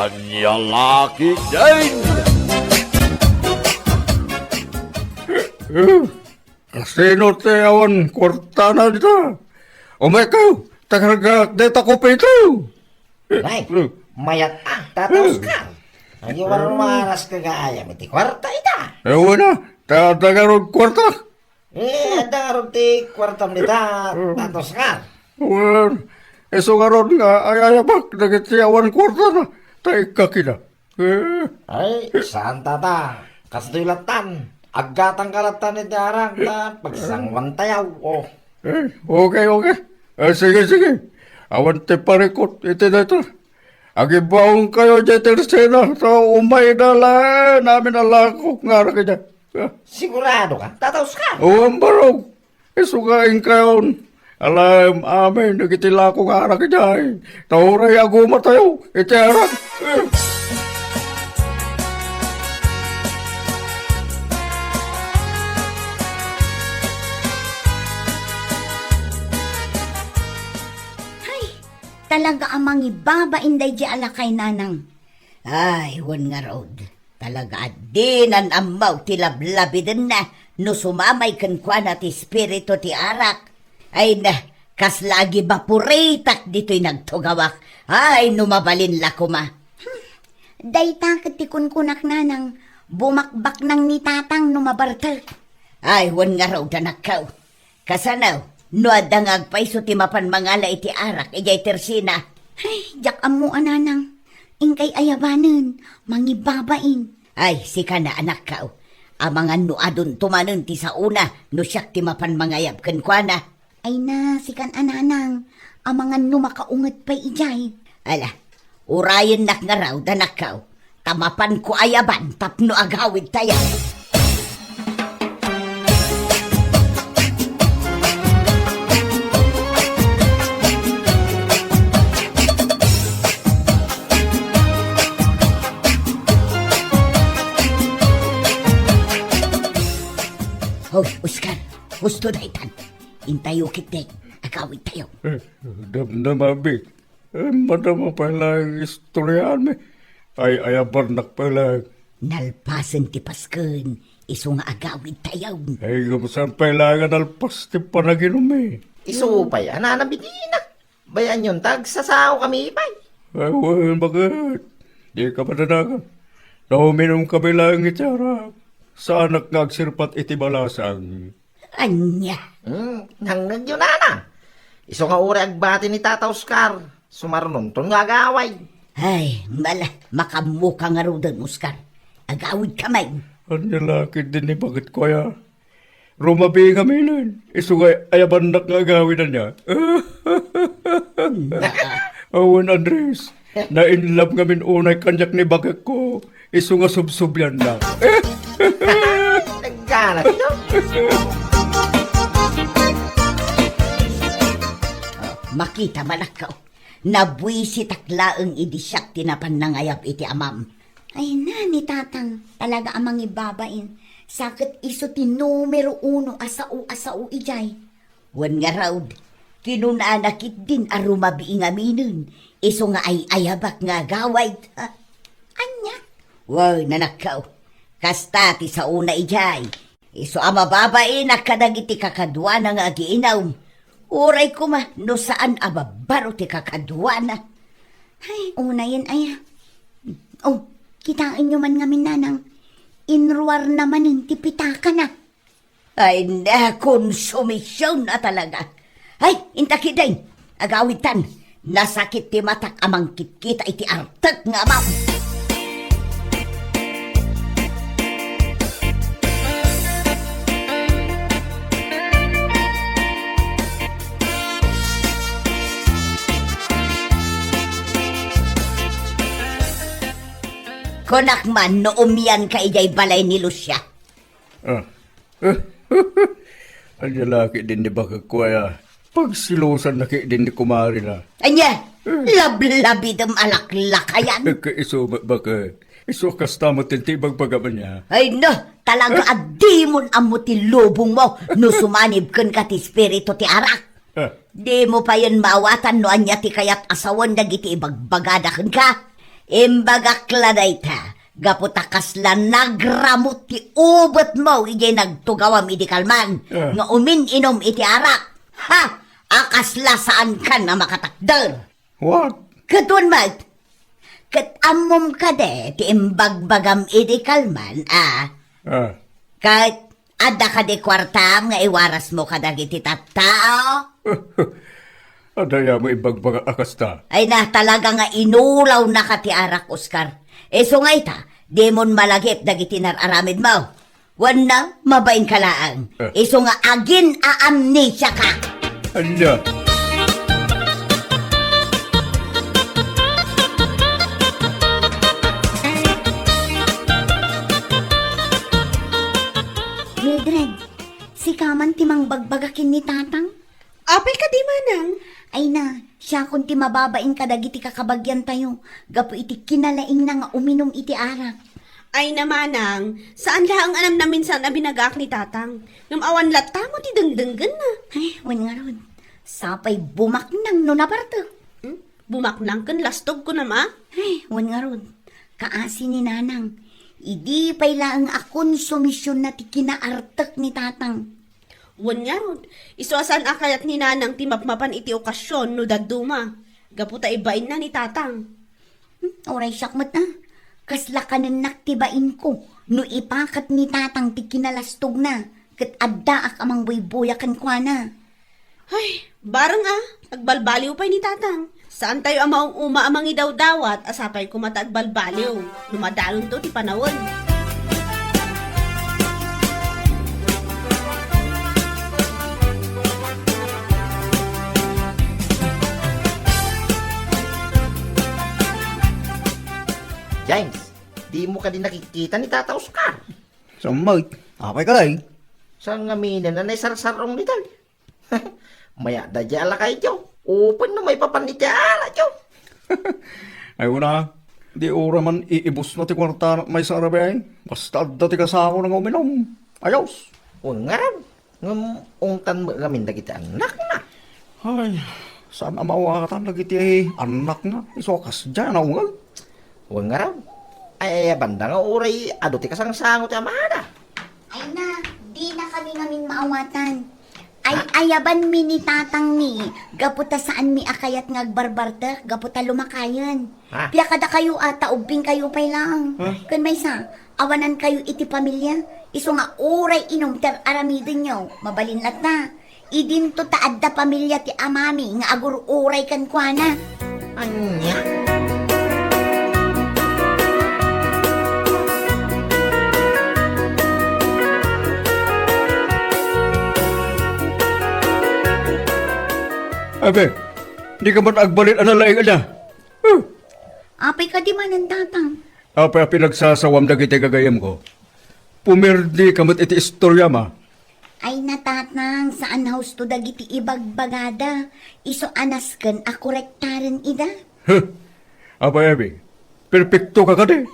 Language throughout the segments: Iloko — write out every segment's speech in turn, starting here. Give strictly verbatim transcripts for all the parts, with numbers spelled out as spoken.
Ania la ketdin? Eh, kasino ti awan kuartana dita? Umaykayo, ta kargaak dayta kopita. Ay, mayat a, Tata Oscar. Ania, marumaras ka gayam iti kuarta ita? Awan a, ta adda ngarud kuarta. Eh, adda ngarud ti kuartam dita, Tata Oscar. Wen, isu ngarud nga ay-ayabak dagiti awan kuartana, ta ikkakida. Eh. Ay, saan, Tata. Kastoy lattan. Aggatangka lattan iti arak, ta pagsanguantayo. Oh. Eh, okay, okay. Eh, sige, sige. Awan ti parikut iti dayta. Agibaonkayo diay tersena, ta umayda laeng amin a lakok nga arak idiay. Ah. Sigurado ka, Tata Oscar? Wen, barok. Isu nga inkayon, alaem amin dagiti lakok nga arak idiay. Ta uray agumatayo iti arak. Eh. Ay, talaga a mangibabain daydiay a lakay, Nanang. Ay, wen ngarud, talaga a dinan ammo ti lablabidenna no sumamay kenkuana ti espiritu ti arak. Ay na, kasla agibapuritak ditoy nagtugawak. Ay, no mabalin la koma. Hmm, dayta ket ti kunkunak, Nanang, bumakbaknang ni Tatang no mabartek. Ay, wen ngarud, anakko. Kasano, no adda nga agpayso ti mapan mangala iti arak idiay tersena? Ay, diak ammo a, Nanang. Inkay ayabanen, mangibabain. Ay, sika na, anakko. Amangan no adunto manen ti saona no siak ti mapan mangayab kenkuana. Ay na, sikan a, Nanang. Amangan no makaunget pay idiay. Ala, urayennak ngarud, anakko, ta mapanko ayaban tapno agawidtayo. Hoy, Oscar, husto daytan. Intayo ketdin, agawidtayo. Eh, damdama, Bi. Eh, madama pay laeng istoryaanmi. Ay-ayabannak pay laeng. Nalpasen ti pasken, isu nga agawidtayo. Ay, ngem saan pay laeng a nalpas ti panaginummi? Isu pay a nanabidina. Bay-anyon ta agsasaokami pay. Ay, wen, baket? Dika madanagan. No uminumkami laeng iti arak, saanak nga agserpat iti balasang. Ania? Hmm, nangngegyo, Nanang. Isu nga uray agbati ni Tata Oscar, sumarnonton nga agawid. Ay, mala, makaammoka ngaruden, Oscar. Agawidka manen. Ania la ketdin ni baketko aya? Rumabii ngaminen. Isu nga ayabannak nga agawid, ania? Awan, Andres. Na-in love ngamin unay kaniak ni baketko. Isu nga subsubiannak. Nagganak ito. Oh, makita, anakko. Nabuisitak laeng idi siak ti napan nangayab iti amam. Ay na, ni Tatang, talaga a mangibabain. Sa ket isu ti numero uno a sao a sao idiay. Wen ngarud, kinunana ketdin a rumabii ngaminen, isu nga ay-ayabak nga agawid. Ah, ania? Wen, anakko, kasta ti saona idiay. Isu a mababainak kadagiti kakaduana nga agiinum. Uray koma no saan a babbaro ti kakaduana. Ay, unayen aya. Oh, kitaenyo man ngamin, Nanang. Inruarna manen ti pitakana. Ay, na, konsumision a talaga. Ay, inta ketdin, agawidtan. Nasakit ti matak a mangkitkita iti artek nga amam. Kunak man no umianka idiay balay ni Lucia. Ah. Ania la ketdin ni bakekko aya? Pagsilosanna ketdin ni kumarina. Ania? Eh. Lablabidem a laklakayan? Eh, isu met baket. Isu a kasta met ti ibagbagam ania? Ay, no, talaga a dimon ammo ti lubongmo no sumanib kenka ti espiritu ti arak. Ah. Dimo payen maawatan no ania ti kayat a sawen dagiti ibagbagada kenka. Imbagak la dayta, gapu ta kasla nagramut ti ubetmo idiay nagtugawam idi kalman, Ah. nga umin-inum iti arak. Ha! A kasla saankan a makatakder. What? Ket wen met, ket ammom kadi ti imbagbagam idi kalman, a? Ah. Ket adda kadi kuartam nga iwarasmo kadagiti tattao? Adda aya mo ibagbagak a kasta? Ay na, talaga nga inulawnaka ti arak, Oscar. Isu nga ita, dimon malagip dagiti nar-aramidmo. Wenno, mabainka laeng. Eh. Isu nga agin-aamnesiaka. Ania? Mildred, sika man ti mangbagbaga ken ni Tatang? Apay kadi, Manang? Ay na, siakon ti mababain kadagiti kakabagiantayo gapu iti kinalaingna nga uminum iti arak. Ay na, Manang, saan laeng a namnamminsan a binagaak ni Tatang. Ngem awan latta mo ti dengdenggenna. Ay, wen ngarud. Sapay bumaknang no nabartek. Hmm? Bumaknang ken lastog kunam a? Ay, wen ngarud. Kaasi ni Nanang. Idi pay laeng a konsumisionna ti kinaartek ni Tatang. Wen ngarud, isu a saan a kayat ni Nanang ti mapmapan iti okasion no dadduma, gapu ta ibainna ni Tatang. Hmm, uray siak met a. Kasla kanennak ti bainko no ipakat ni Tatang ti kinalastogna ket addaak a mangbuybuya kenkuana. Ay, bareng a, agbalbaliw pay ni Tatang. Saantayo a maum-uma a mangidawdawat a sapay koma ta agbalbaliw no madalonto ti panawen. James, dimo kadi nakikita ni Tata Oscar? Saan met? Apay kadi? Saan ngamin a naisarsar-ong ni Dal? Mayat da diay alakayyo. Upen no maipapan iti arakyo. Ay, una, di uray man iibusna ti kuartana maysa a rabii. Basta adda ti kasaona nga uminum. Ayos. Wen ngarud, ngem ungtan met ngamin dagiti annakna. Ay, saan a maawatan dagiti annakna. Isu a kasdiay a naungeg. Wen ngarud, ay, ayabanda nga uray adu ti kasangsango ti amada. Ay na, dinakami ngamin maawatan. Ay, ayabanmi ni Tatangmi, gapu ta saanmi a kayat nga agbarbartek, gapu ta lumakayen. Ha? Pia kadakayo a, ta ubbingkayo pay laeng. Ha? Ken maysa, awanankayo iti pamilia, isu nga uray inum ti ar-aramidenyo, mabalin latta. Idinto ta adda pamilia ti amami nga agur-uray kenkuana. Ania? Abe, dika met agbalin a nalaing a da. Huh. Apay kadi manen, Tatang? Apay a pinagsasawam dagiti gagayyemko? Pumirdika met iti istoriam a. Ay na, Tatang, saan a husto dagiti ibagbagada. Isu a nasken a korektaren ida. Huh! Apay, Ebi, perpektoka kadi?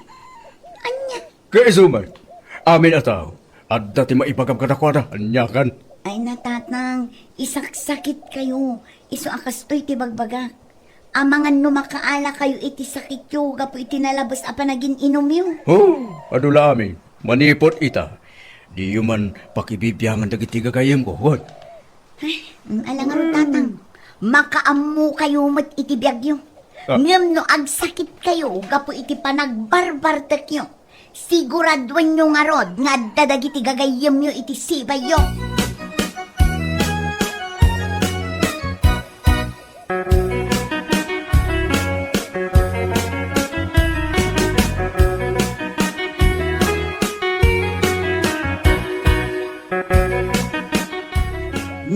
Ania? Ket isu met, amin a tao, adda ti maibagam kadakuada, aniakan? Ay na, Tatang, isaksakitkayo. Isu a kastoy ti bagbagak. Amangan no makaalakayo iti sakityo gapu iti nalabes a panagin-inumyo. Oh, adu la amin. Manipud ita, diyo man pakibibiangan dagiti gagayyemko, wen? Ay, ala ngarud, Tatang. Makaammokayo met iti biagyo. Ah. Ngem no agsakitkayo gapu iti panagbarbartekyo, siguraduenyo ngarud nga adda dagiti gagayyemyo iti sibayyo.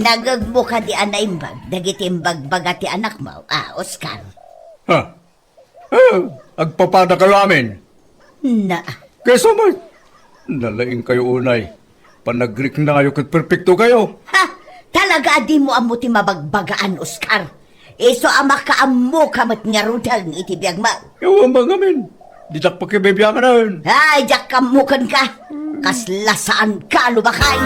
Nangngegmo kadi a naimbag dagiti imbagbaga ti anakmo a Oscar? Ha? Ah, agpapadakayo amin. Na. Kaysa met, nalaingkayo unay. Panagriknayo ket perpektokayo. Ha! Talaga a dimo ammo ti mabagbagaan, Oscar. Isu a makaammoka met ngaruden iti biagmo. Awan ba ngamin? Ditak pakibibianganen. Ay, diak kammo kenka. Kasla saanka a lumakay.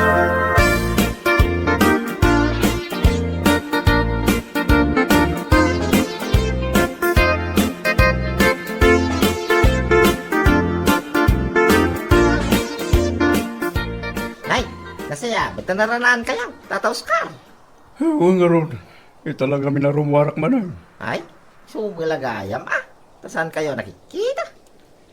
Abet ta naranaankayo, Tata Oscar. Wen ngarud, ita la ngamin a rummuarak manen. Ay, sumagayam, ah. Ta saankayo nakikita?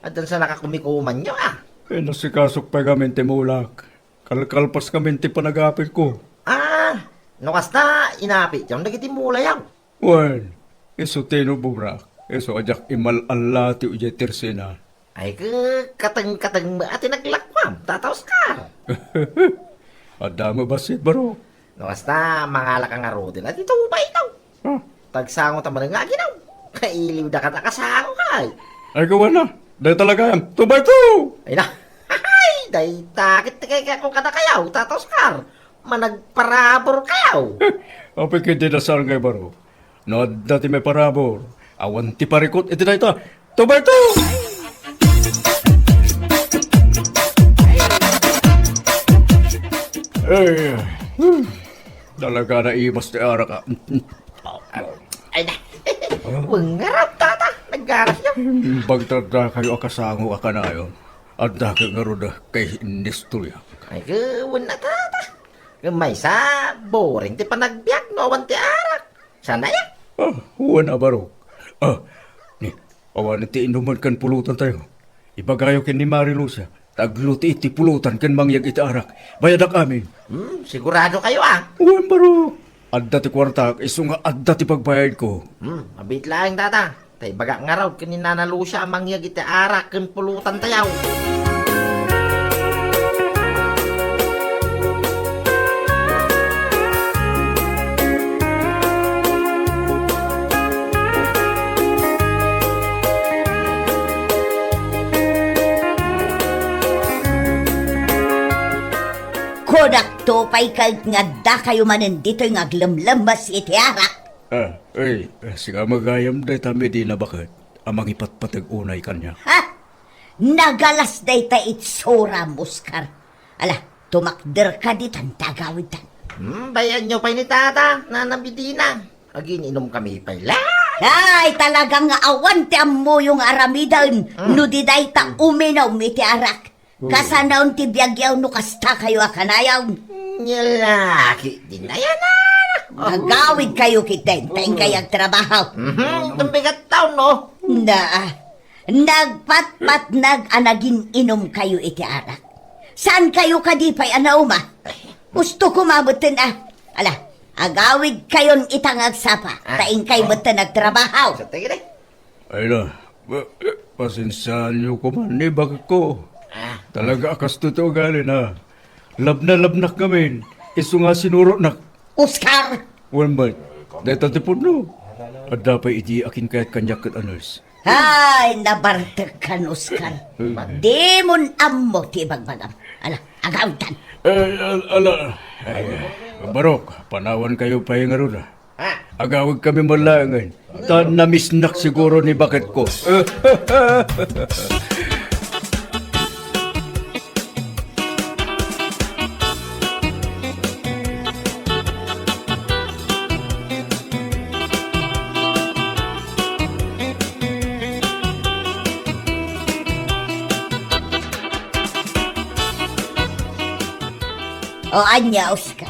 Addan sa nakakumikumanyo, ah. Eh, nasikasok pay ngamin ti mulak. Kalkalpas ngamin ti panagapitko. Ah, no kasta, inapityo dagiti mulayo. Wen, isu ti inubobrak, isu a diak imal-allatio idiay tersena. Ay, ke-, kateng-kateng met ti naglakuam, Tata Oscar. Adda met bassit, barok. No kasta, mangalaka ngaruden a ti tubaytayo. Ah. Tagsango ta manen nga aginaw. Kailiwda ka ta kasango kay. Ay, gawana. Dayta la gayam. Tubayto! Ay na. Ay, dayta ket ti kayatko kadakayo, Tata Oscar. Managparabor kayo. Apay ket di nasaan ngay baro. No adda ti maiparabor, awan ti parikut iti dayta. Tubayto! Eh, hmm. Talaga naimas ti arak, ah. Ay na. Wen ngarud, Tata. Naggaras niyo. Imbag ta addakayo a kasango a kanayon. Adda ket ngarud a kainistorya. Ay, wen a, Tata. Ket maysa, boring ti panagbiag no awan ti arak. Saan aya? Ah, wen a, barok. Ah, ni, awan ti inuman ken pulutantayo. Ibagayo ken ni Mari Lucia, ta agluti iti pulutan ken mangyeg iti arak. Bayadak amin. Hmm, siguradokayo, ah. Wen, barok. Adda ti kuartak, isu nga adda ti pagbayadko. Hmm, mabiit laeng, Tata. Ta ibagak ngarud ken ni Nana Lucia a mangyeg iti arak ken pulutantayo. Kunakto pay ket nga addakayo manen ditoy nga aglemlemmes iti arak. Ah, ay, eh, sika magayam dayta Medina baket a mangipatpateg unay kaniak. Ha? Nagalas dayta itsuram, Oscar. Ala, tumakderka ditan ta agawidtan. Hmm, bay-anyo pay ni Tata, Nana Medina. Agin-inumkami pay la. Ay, talaga nga awan ti ammoyo nga aramiden. Hmm. No di dayta uminum iti arak. Kasanayon ti biagyo no kastakayo a kanayon. Nia la ketdin, ay na. Agawidkayo ketdin, ta inkay agtrabaho. Mhm, itum bigat taon, no? Na, nagpatpatnag a nagin-inumkayo iti arak. Saankayo kadi pay a nauma? Husto koma metten a. Ala, agawidkayon ita nga agsapa, ta inkay metten agtrabaho. Sa tigil eh. Ay na, pa-, pasensiaanyo koma ni baketko. Ah. Talaga a kastoy ti ugalina. Labnalabnak ngamin, isu nga sinurotnak. Oscar! Wen met, dayta ti pudno. Adda pay idi akin kayat kaniak ket a nurse. Ay, nabartekkan, Oscar. Hmm. Dimon ammo ti ibagbagam. Ala, agawidtan. Eh, al-, ala. Ay, barok, panawankayo pay ngarud a. Agawidkami man laengen. Ta namisnak siguro ni baketko. O ania, Oscar?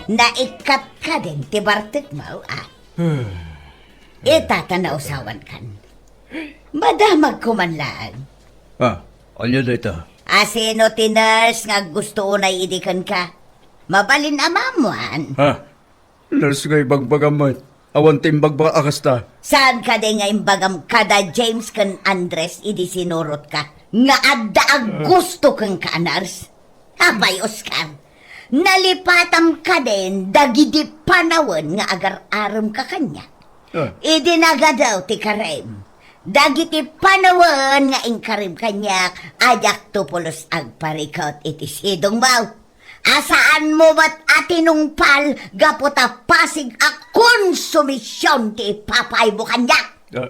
Naikkat kadin ti bartekmo, a? Ita ta nausawankan. Madamagko man laeng. Ah, ania dayta? A sino ti nurse nga aggusto unay idi kenka? Mabalin a maammoan. Ha? Nurse nga ibagbagam met. Awan ti imbagbaga a kasta. Saan kadi nga imbagam kada James ken Andres idi sinurotka nga adda aggusto kenka a nurse? Apay, Oscar, nalipatam kadin dagidi panawen nga agar-aremka kaniak. Ah. Idi nagadu ti karim, dagiti panawen nga inkarim kaniak a diakto pulos agparikut iti sidongmo. A saanmo met a tinungpal gapu ta pasig a konsumision ti ipapaaymo kaniak. Ah.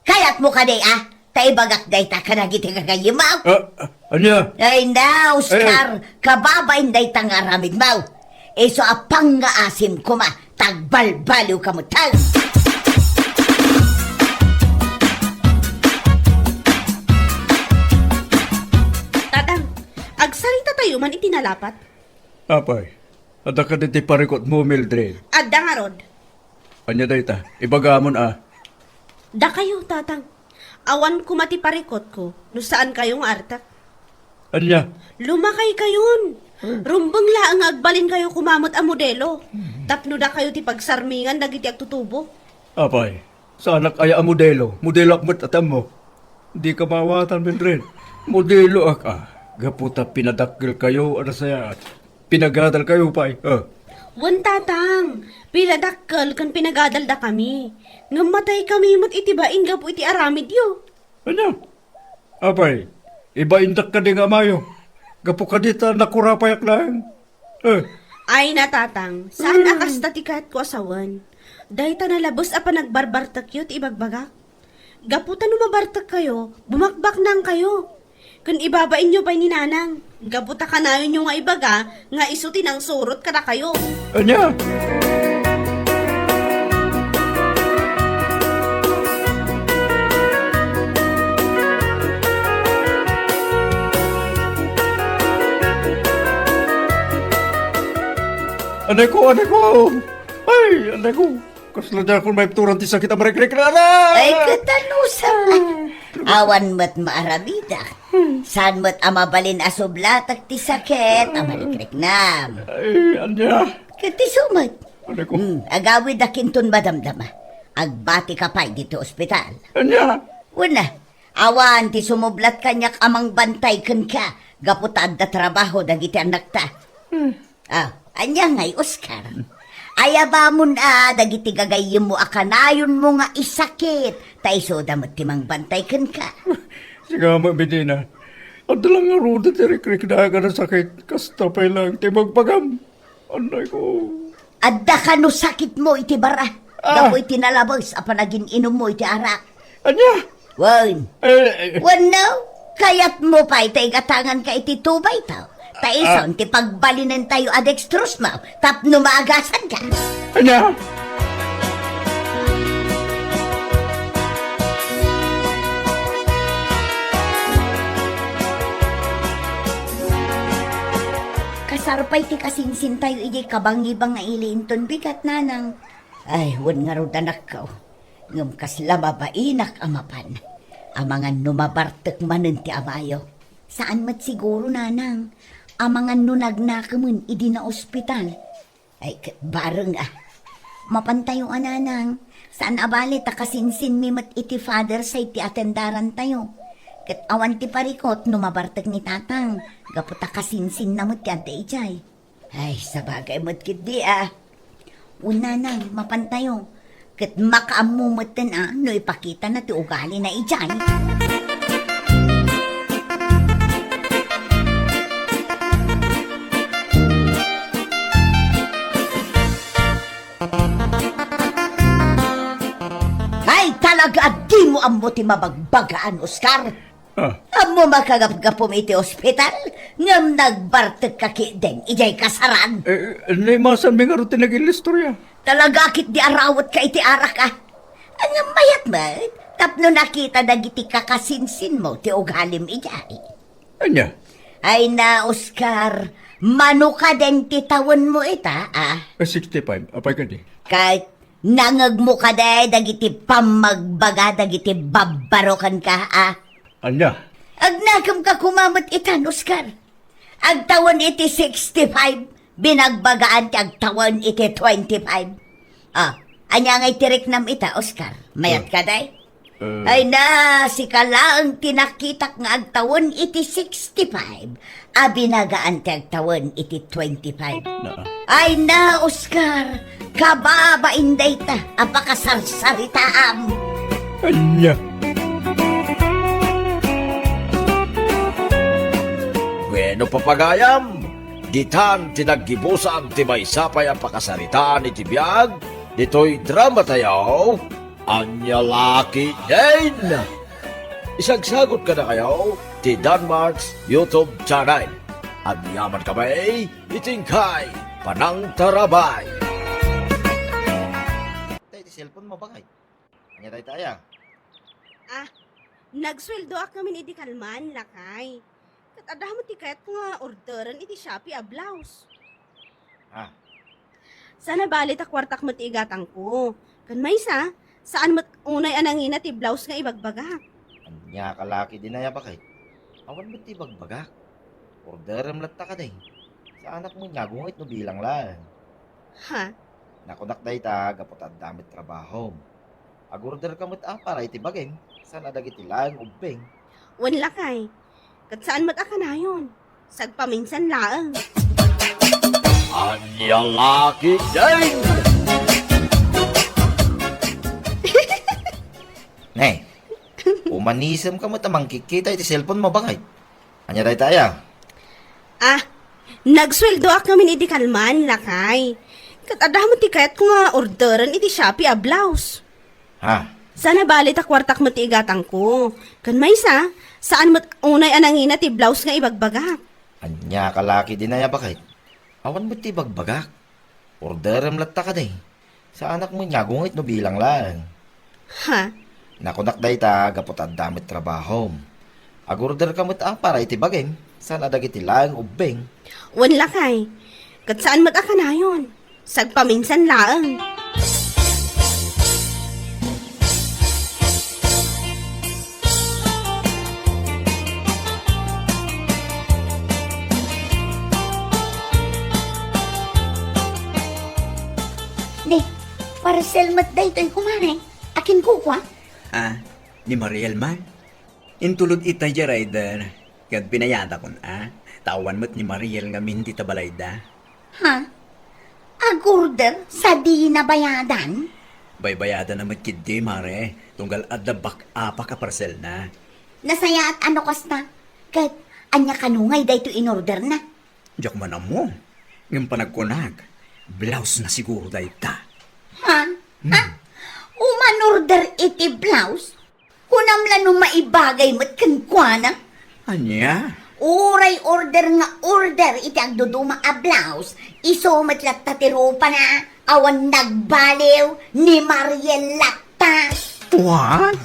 Kayatmo kadi a ta ibagak dayta kadagiti gagayyemmo? Ah, ah, ania? Ay na, Oscar, eh, kababain dayta nga aramidmo. Isu a pangngaasim koma, ta agbalbaliwka metten. Tatang, agsaritatayo man iti nalapat. Apay, adda kadi ti parikutmo, Mildred? Adda ngarud. Ania dayta? Ibagamon a. Dakayo, Tatang. Awan koma ti parikutko no saan kayo nga artek. Ania? Lumakay kayon. Rumbeng laeng nga agbalin kayo koma met a modelo. Tapno dakayo ti pagsarmingan dagiti agtutubo. Apay, saanak aya a modelo? Modeloak met a tammo. Dika maawatan, Mildred. Modeloak a. Gapu ta pinadakkel kayo a nasayaat. Pinagadal kayo pay, a. Wen, Tatang, pinadakkel ken pinagadal dakami. Ngem matay kami met iti bain gapu iti aramidyo. Ania? Apay, ibaindak kadi nga amayo. Gapu kadi ta nakurapayak laeng. Eh. Ay na, Tatang, saan a kasta ti kayatko a sawen? Dayta nalabes a panagbarbartekyo ti ibagbagak. Gapu ta no mabartek kayo, bumakbaknang kayo. Ken ibabainyo pay ni Nanang. Gapu ta kanayonyo nga ibaga nga isu ti nangsurot kadakayo. Ania? Anay ko, anay ko! Ay, anay ko! Kasla diak maipturan ti sakit a marikriknam. Ay, ket anusam. Awan met maaramidak. Saan met a mabalin a sublatek ti sakit a marikriknam. Ay, ania? Ket isu met. Ania ko? Hmm, agawidak inton madamdama. Agbatika pay ditoy ospital. Ania? Wen a, awan ti sumublat kaniak a mangbantay kenka gapu ta adda trabaho dagiti annakta. Hmm. Ah, ania ngay, Oscar? Ayabamon a dagiti gagayyemmo a kanayonmo nga isakit, ta isuda met ti mangbantay kenka. Sika met, Medina. Adda la ngarud ti rikriknak a nasakit, kasta pay laeng ti ibagbagam. Anay ko. Adda kano sakitmo iti bara, ah, gapu iti nalabes a panagin-inummo iti arak. Ania? Wen. Eh, eh. Wenno, kayatmo pay ta igatanganka iti tubaytaw. Ta ison ti pagbalinentayo a dextrose mo tapno maagasanka. Ania? Kasar pay ti kasinsintayo idiay kabangibang nga ili inton bigat, Nanang. Ay, wen ngarud, anakko. Ngem kasla mabainak a mapan. Amangan no mabartek manen ti amayo. Saan met siguro, Nanang. Amangan no nagnakemen idi naospital. Ay, ket bareng a. Mapantayo a, Nanang. Saan a bale ta kasinsinmi met iti father side ti atendarantayo. Ket awan ti parikut no mabartek ni Tatang, gapu ta kasinsinna met ti adda idiay. Ay, sabagay met ketdi a. Wen, Nanang, mapantayo. Ket makaammo metten a no ipakitana ti ugalina idiay. Ay, talaga a dimo ammo ti mabagbagaan, Oscar. Ah. Ammo makagapgapum iti ospital, ngem nagbartekka ketdin idiay kasaran. Eh, naimasanmi ngarud ti nagin-istorya. Talaga ketdi a rawetka iti arak a. Ngem mayat met, tapno nakita dagiti kakasinsinmo ti ugalim idiay. Ania? Ay na, Oscar, mano kadin ti tawenmo ita, a? Eh, sixty-five. Apay kadi? Ket nangngegmo kadi dagiti pammagbaga dagiti babbaro kenka, a? Ania? Agnakemka koma met itan, Oscar. Agtawen iti sixty-five, binagbagaan ti agtawen iti twenty-five. Ah, ania ngay ti riknam ita, Oscar? Mayat Ah. kadi? Eh. Ay na, sika laeng ti nakitak nga agtawen iti sixty-five, a binagaan ti agtawen iti twenty-five. Naa. Ay na, Oscar, kababain dayta a pakasarsaritaam. Ania? Bueno, papagayam, ditan ti naggibusan ti maysa pay a pakasaritaan iti biag ditoy dramatayo. Ania la ketdin? Isagsagot kadakayo ti Danmark's YouTube channel. Agyaman kami iti inkay panangtarabay. Tay, ti cellphone mo, bakay? Ania dayta aya? Ah, nagsueldoak ngamin idi kalman, lakay. Ket adda met ti kayatko nga orderen iti Shopee a blouse. Ah. Saan a bali ta kuartak met ti igatangko. Ken maysa, saan met unay a nangina ti blouse nga ibagbagak. Ania ka laki din aya, baket? Awan met ti ibagbagak. Orderem latta kadi. Saanak met nga agungit no bilang laeng. Ha? Nakunak dayta gapu ta adda met trabahom. Agorder ka met a para iti bagim, saan a dagiti laeng ubbing. Wen lakay, ket saan met a kanayon. Sagpaminsan laeng. Ania laki din? Ne, umanisem ka met a mangkikkita iti cellphone mo, baket. Ania dayta aya? Ah, nagsueldoak ngamin idi kalman, lakay. Ket adda met ti kayatko nga orderen iti Shopee a blouse. Ha? Saan a bali ta kuartak met ti igatangko. Ken maysa, saan met unay a nangina ti blouse nga ibagbagak. Ania ka laki din aya, baket? Awan met ti ibagbagak. Orderem latta kadi. Saanak met nga agungit no bilang laeng. Ha? Nakunak dayta gapu ta adda met trabahom. Agorder ka met a para iti bagim, saan a dagiti laeng ubbing. Wen lakay, ket saan met a kanayon. Sagpaminsan laeng. Ni, parcel met daytoy, kumare. Akin kukua? Ah, ni Mariel man. Intulod itay di rider. Ket binayadak, a? Ta awan met ni Mariel ngamin dita balayda. Ha? Agorder sadino bayadan? Baybayadan a met ketdi, mare, tunggal adda back-up a parcelna. Nasayaat a no kasta. Ket ania kano ngay daytoy inorderna? Diak man ammo. Ngem panagkunak, blouse na siguro dayta. Ha? Hmm. Ha? Umanorder iti blouse? Kunam la no maibagay met kenkuana? Ania? Uray order nga order iti agduduma a blouse, isu met latta ti rupana, awan nagbaliw ni Mariel latta. What?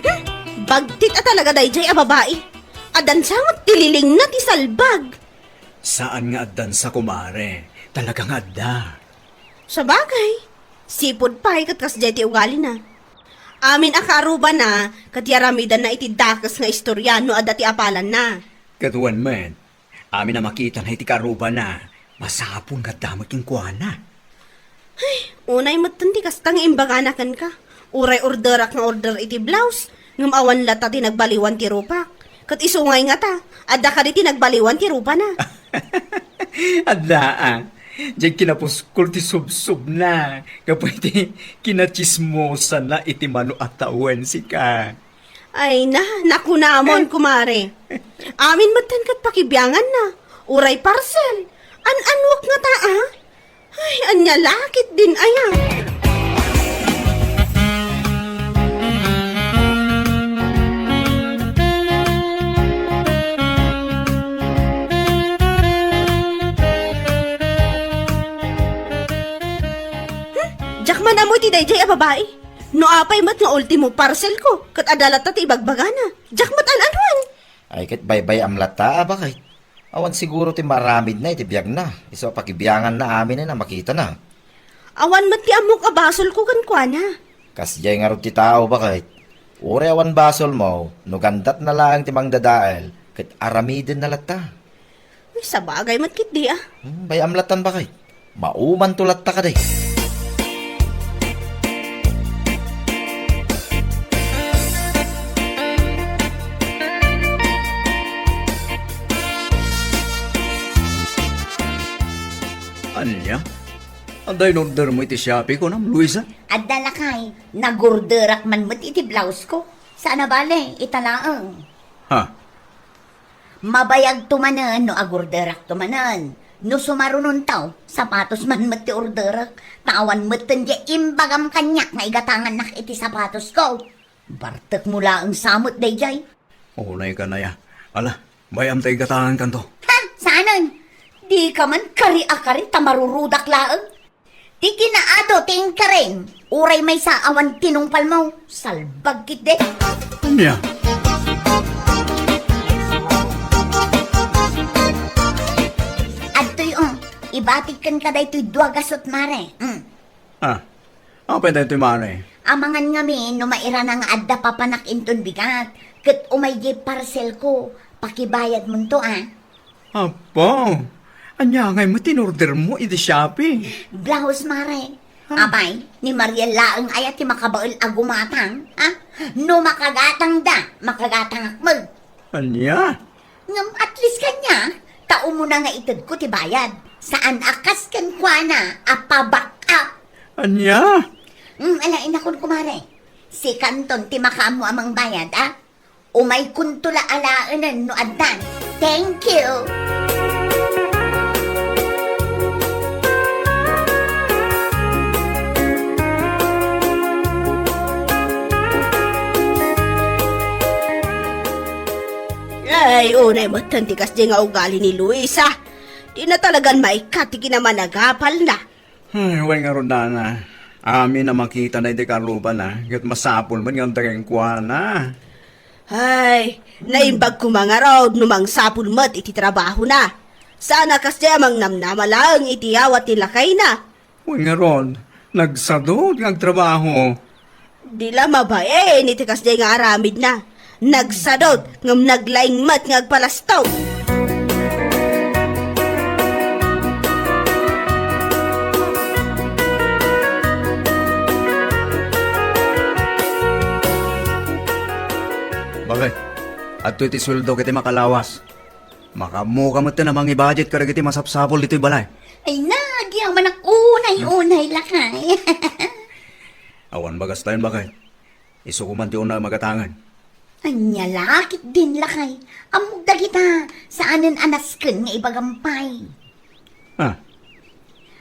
Hmm, bagtit a talaga daydiay a babai. Addan sa met ti lilingna ti salbag. Saan nga addan sa, kumare. Talaga nga adda. Sabagay, sipud pay ket kasdiay ti ugalina. Amin a kaarrubana ket yaramidanna iti dakes nga istorya no adda ti apalanna. Ket wen met, amin a makitana iti kaarrubana, masapul nga adda met kenkuana. Ay, unay metten ti kasta nga imbagana kenka. Uray orderak nga order iti blouse, ngem awan latta ti nagbaliwan ti rupak. Ket isu ngay ngata, adda kadi ti nagbaliwan ti rupana. Adda, a. Diay kinapuskol ti subsubna, gapu iti kinachismosana iti mano a tawen, sika. Ay na, nakunamon, kumare. Amin metten ket pakibianganna. Uray parcel. An-anuak ngata, a? Ay, ania la ketdin aya? Hmm? Diak man ammo iti daydiay a babai. No apay met nga ultimo parcelko, ket adda latta ti ibagbagana. Diak met an-anuan. Ay, ket baybay-am latta a, baket. Awan siguro ti maaramidna iti biagna. Isu a pakibianganna aminen a makitana. Awan met ti ammok a basolko kenkuana. Kasdiay ngarud ti tao, baket. Uray awan basolmo, no gandatna laeng ti mangdadael, ket aramidenna latta. Uy, sabagay met ketdi, a. Hmm, bay-am lattan, baket. Maumanto latta kadi. Ania? Adda inordermo iti Shopee, kunam, Luisa? Adda, lakay. Nagorderak man met iti blouseko. Saan a bale, ita laeng. Ha? Mabayagto manen no agorderakto manen. No sumarunonto, sapatos man met ti orderek. Ta awan metten diay imbagam kaniak nga igatangannak iti sapatosko. Bartekmo laeng sa met daydiay. Unay ka, Naya. Ala, bay-am ta igatangankanto. Ha? Saanen? Dika man kari a kari ta marurudak laeng. Ti kinaado ti inkarim, uray maysa awan tinungpalmo, salbag ketdi. Ania? Adtoy, o, ibatik kenka daytoy dua gasut, mare. Mm. Ah, apay daytoy, mare? Amangan ngamin no mairana nga adda papanak inton bigat, ket umay diay parcelko, pakibayadmonto, a. Apo, ania ngay met ti inordermo iti Shopee? Blouse, mare. Ah. Apay, ni Mariel laeng aya ti makabael a gumatang, a? No makagatangda, makagatangak met. Ania? Ngem at least kaniak, ta umuna nga itedko ti bayad. Saan a kas kenkuana a pa-back up. Ania? Mm, ala, inakon, kumare. Sikanton ti makaammo a mangbayad, a? Umaykonto la alaenen no addan. Thank you. Ay, unay metten ti kasdiay nga ugali ni Luisa. Dina talagan maikkat ti kinamanagapalna. Ay, wen ngarud, nana. Amin a makita daydi karrubana, ket masapul met nga adda kenkuana. Ay, naimbag koma ngarud no mangsapul met iti trabahona. Saan a kasdiay a mangnamnama laeng iti awat ni lakayna. Wen ngarud, nagsadut nga agtrabaho. Di la mabain iti kasdiay nga aramidna. Nagsadut ngem naglaing met nga agpalasto. Bakit? Adtoy ti sueldo ket ti makalawas. Makaammoka met a mangibudget kadagiti masapsapul ditoy balay. Ay, nagyamanak unay-unay, lakay. Awan bagas tayon, bakit? Isu koma ti unay a magatangan. Ania la ketdin, lakay? Ammok dagita, saanen a nasken nga ibagam pay. Ah.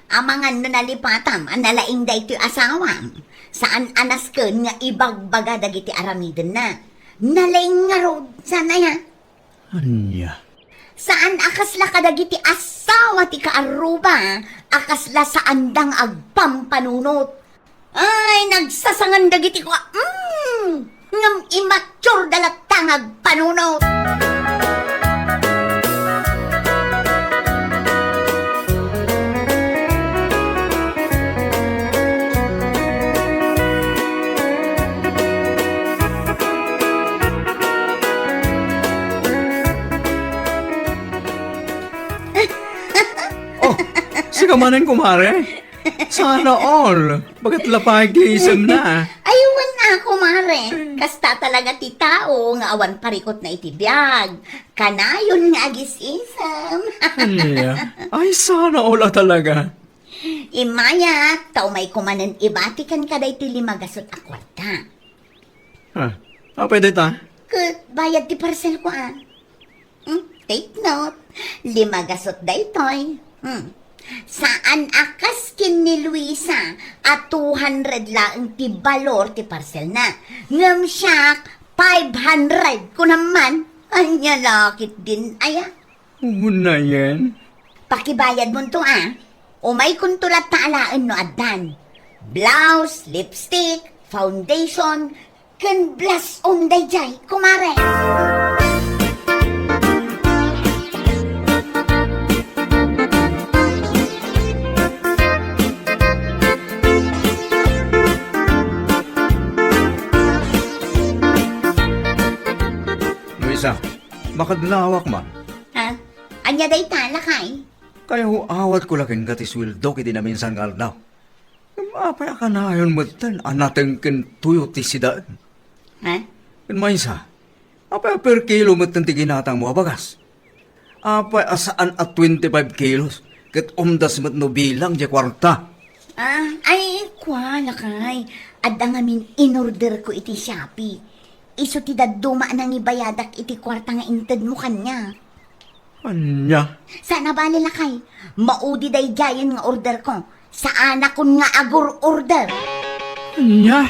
Amangan no nalipatam a nalaing daytoy asawam. Saan a nasken nga ibagbaga dagiti aramidenna. Nalaing ngarud, saan aya? Ania? Saan a kasla kadagiti asawa ti kaarruba a kasla saanda nga agpampanunot. Ay, nagsasangan dagiti kua-, mm, ngem immature da latta nga agpanunot. Oh, sika manen, kumare? Sana all. Baket lapay ti isemna. Ay, wen a, kumare. Kasta talaga ti tao nga awan parikutna iti biag. Kanayon nga agis-isem. Ania? Ay, sana all a talaga. Immayak, ta umayko manen ibati kenka daytoy lima gasut a kuarta. Ha? Apay dayta? Ket bayad ti parcelko, a. Hmm, take note. Lima gasut daytoy. Hmm. Saan a kas ken ni Luisa a two hundred laeng ti balor ti parcelna. Ngem siak, five hundred. Kunam man, ania la ketdin aya? Unayen. Pakibayadmonto, a. Umaykonto latta alaen no addan. Blouse, lipstick, foundation, ken blush on daydiay, kumare. Luisa, makadlawak man. Ha? Ania dayta, lakay? Kayawawatko la kenka ti sueldok iti naminsan nga aldaw. Ngem apay a kanayon metten a nateng ken tuyo ti sidaen? Ha? Ken maysa, apay a per kilo metten ti ginatangmo a bagas? Apay a saan a twenty-five kilos ket umdas met no bilang diay kuarta? Ah, ay, kua, lakay. Adda ngamin inorderko iti Shopee. Isu ti dadduma a nangibayadak iti kuarta nga intedmo kaniak. Ania? Saan a bale, lakay. Maudi daydiayen nga orderko. Saanakon nga agur-order. Ania?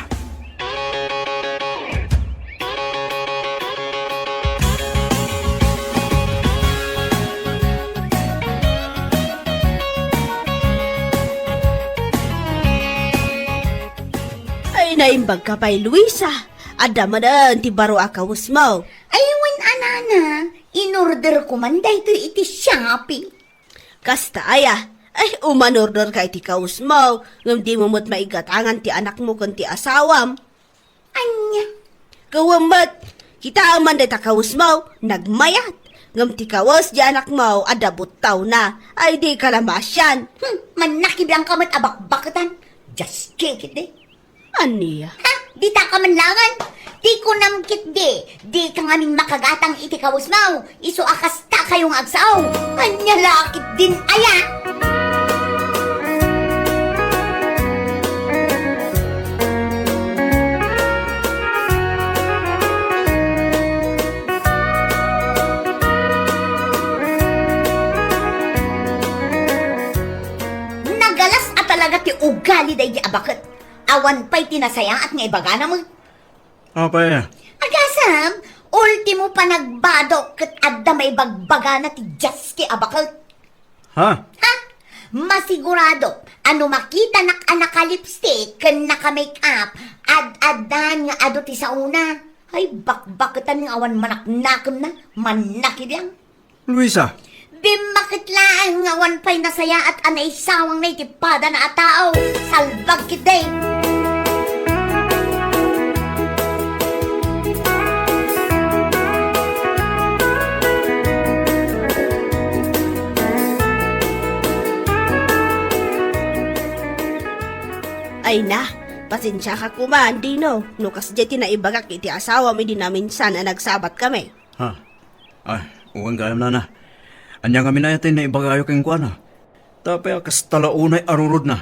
Naimbag ka pay, Luisa. Adda manen ti baro a kawesmo. Ay, wen a, nana, inorder ko man daytoy iti Shopee. Kasta aya. Ay, umanordor ka iti kawesmo, ngem dimo met maigatangan ti anakmo ken ti asawam. Ania? Gayyem met, kitaem man dayta kawesmo, nagmayat. Ngem ti kawes ti anakmo, adda buttawna. Ay, dika la maasian. Hmm, mannakibiang ka met a bakbaketan. Just kick it, eh. Ania? Ha? Dita ka man laengen? Ti kunam ketdi, dika ngamin makagatang iti kawesmo, isu a kasta kayo nga agsao. Ania la ketdin aya? Nagalas a talaga ti ugali daydi a baket. Awan pay ti nasayaat nga ibagana met. Apay? Agasem, ultimo panagbado ket adda maibagbagana ti diaske a baket. Ha? Ha? Masigurado a no makitanak a naka-lipstick ken naka-makeup, ad-addan nga adu ti saona. Ay, bakbaketan nga awan manaknakemna, mannakibiang. Luisa. Dimmakket laeng nga awan pay nasayaat a naisawangna iti padana a tao. Salbag ketdi. Ay na, pasensiaka koma, Dino, no kasdiay ti naibagak iti asawam idi naminsan a nagsabatkami. Ha? Ay, wen gayam, nana. Ania ngamin aya ti naibagayo kenkuana? Apay a kasta la unay a rurudna?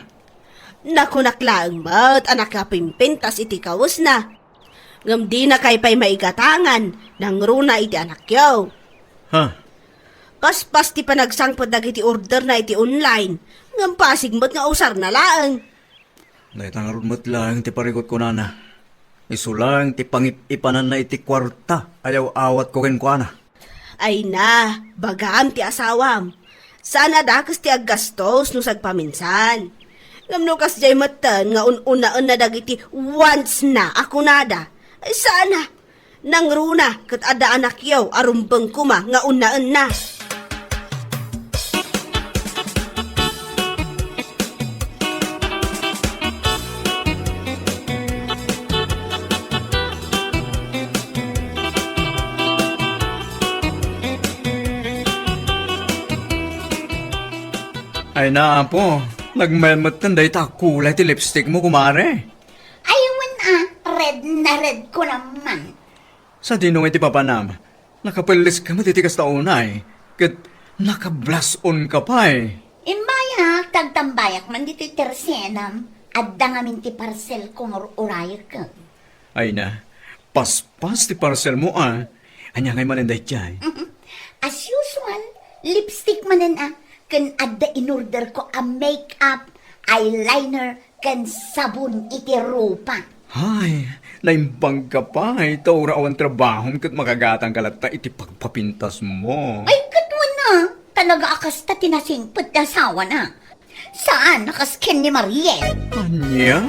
Nakunak laeng met a nakapimpintas iti kawesna. Ngem dinakay pay maigatangan, nangruna iti anakyo. Ha? Paspas ti panagsangpet dagiti orderna iti online, ngem pasig met nga usarna laeng. Dayta ngarud met laeng ti parigutko, nana. Isu laeng ti pangip-ipananna iti kuarta a yaw-awatko kenkuana. Ay na, bagam ti asawam. Saan a dakes ti aggastos no sagpaminsan. Ngem no kasdiay metten nga un-unaenna dagiti wants-na a kunada, ay saan a, nangruna ket adda anakyo a rumbeng koma nga unaenna. Ay na, apo, nagmayan metten dayta a kulay ti lipstick mo, kumare. Ay, wen a, red na red ko naman. Sadino nga iti papanam? Nakapelles ka met iti kasta unay, ket nakablush on ka pay. Imbaya, tagtambayak man ditoy tersenam, adda ngamin ti parcel ko nga ur-urayek. Ay na, paspas ti parcel mo, a. Ania ngay manen daydiay? Mhm. As usual, lipstick manen, a, ken adda inorder ko a makeup, eyeliner, ken sabon iti rupa. Ay, naimbag ka pay, ta uray awan trabahom ket makagatang ka latta iti pagpapintas mo. Ay, ket wen a, talaga a kasta ti nasingpet ti asawana. Saan a kas ken ni Mariel? Ania?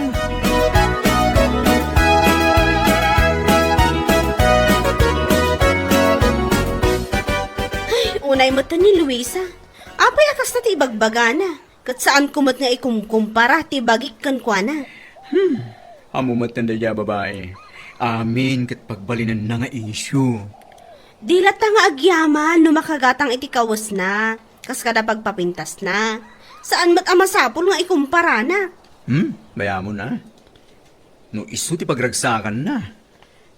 Ay, unay met ni Luisa. Apay a kasta ti ibagbagana? Ket saanko met nga ikumkumpara ti bagik kenkuana. Hmm. Ammo met daydiay a babai. Amin ket pagbalinenna nga isyu. Di latta nga agyaman no makagatang iti kawesna, kas kada pagpapintasna. Saan met a masapul nga ikumparana. Hmm? Bay-amon a. No isu ti pagragsakanna.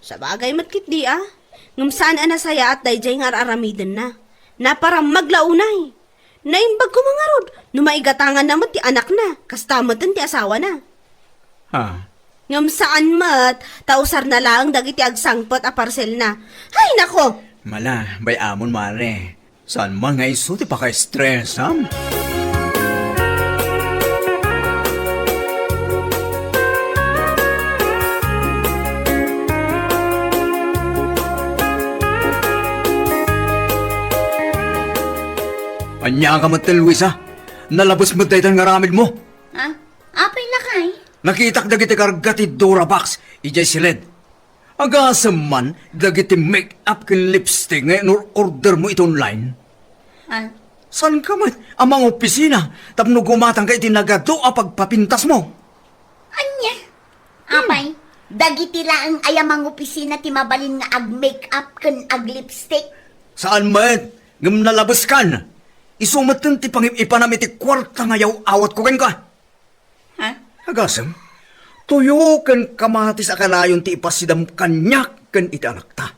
Sabagay met ketdi a. Ngem saan a nasayaat daydiay nga ar-aramidenna. Naparammag la unay. Naimbag koma ngarud no maigatanganna met ti anakna, kasta metten ti asawana. Ha? Ngem saan met, ta usarna laeng dagiti agsangpet a parcelna. Hay nako! Mala, bay-amon, mare. Saan man nga isu ti pakaestresam? Ania ka met, Luisa? Nalabes met daytan nga aramidmo? Ha? Apay lakay? Nakitak dagiti karga ti Durabox idiay siled. Agasem man dagiti make-up ken lipstick nga inor-ordermo iti online. Ah, Saanka met a mangopisina tapno gumatangka iti nagadu a pagpapintasmo? Ania? Hmm. Apay, dagiti laeng aya mangopisina ti mabalin nga ag-make-up ken ag-lipstick? Saan met, ngem nalabeskan. Isu metten ti pangib-ipanam iti kuarta nga yaw-awatko kenka. Ha? Agasem, tuyo ken kamatis a kanayon ti ipasidam kaniak ken iti anakta.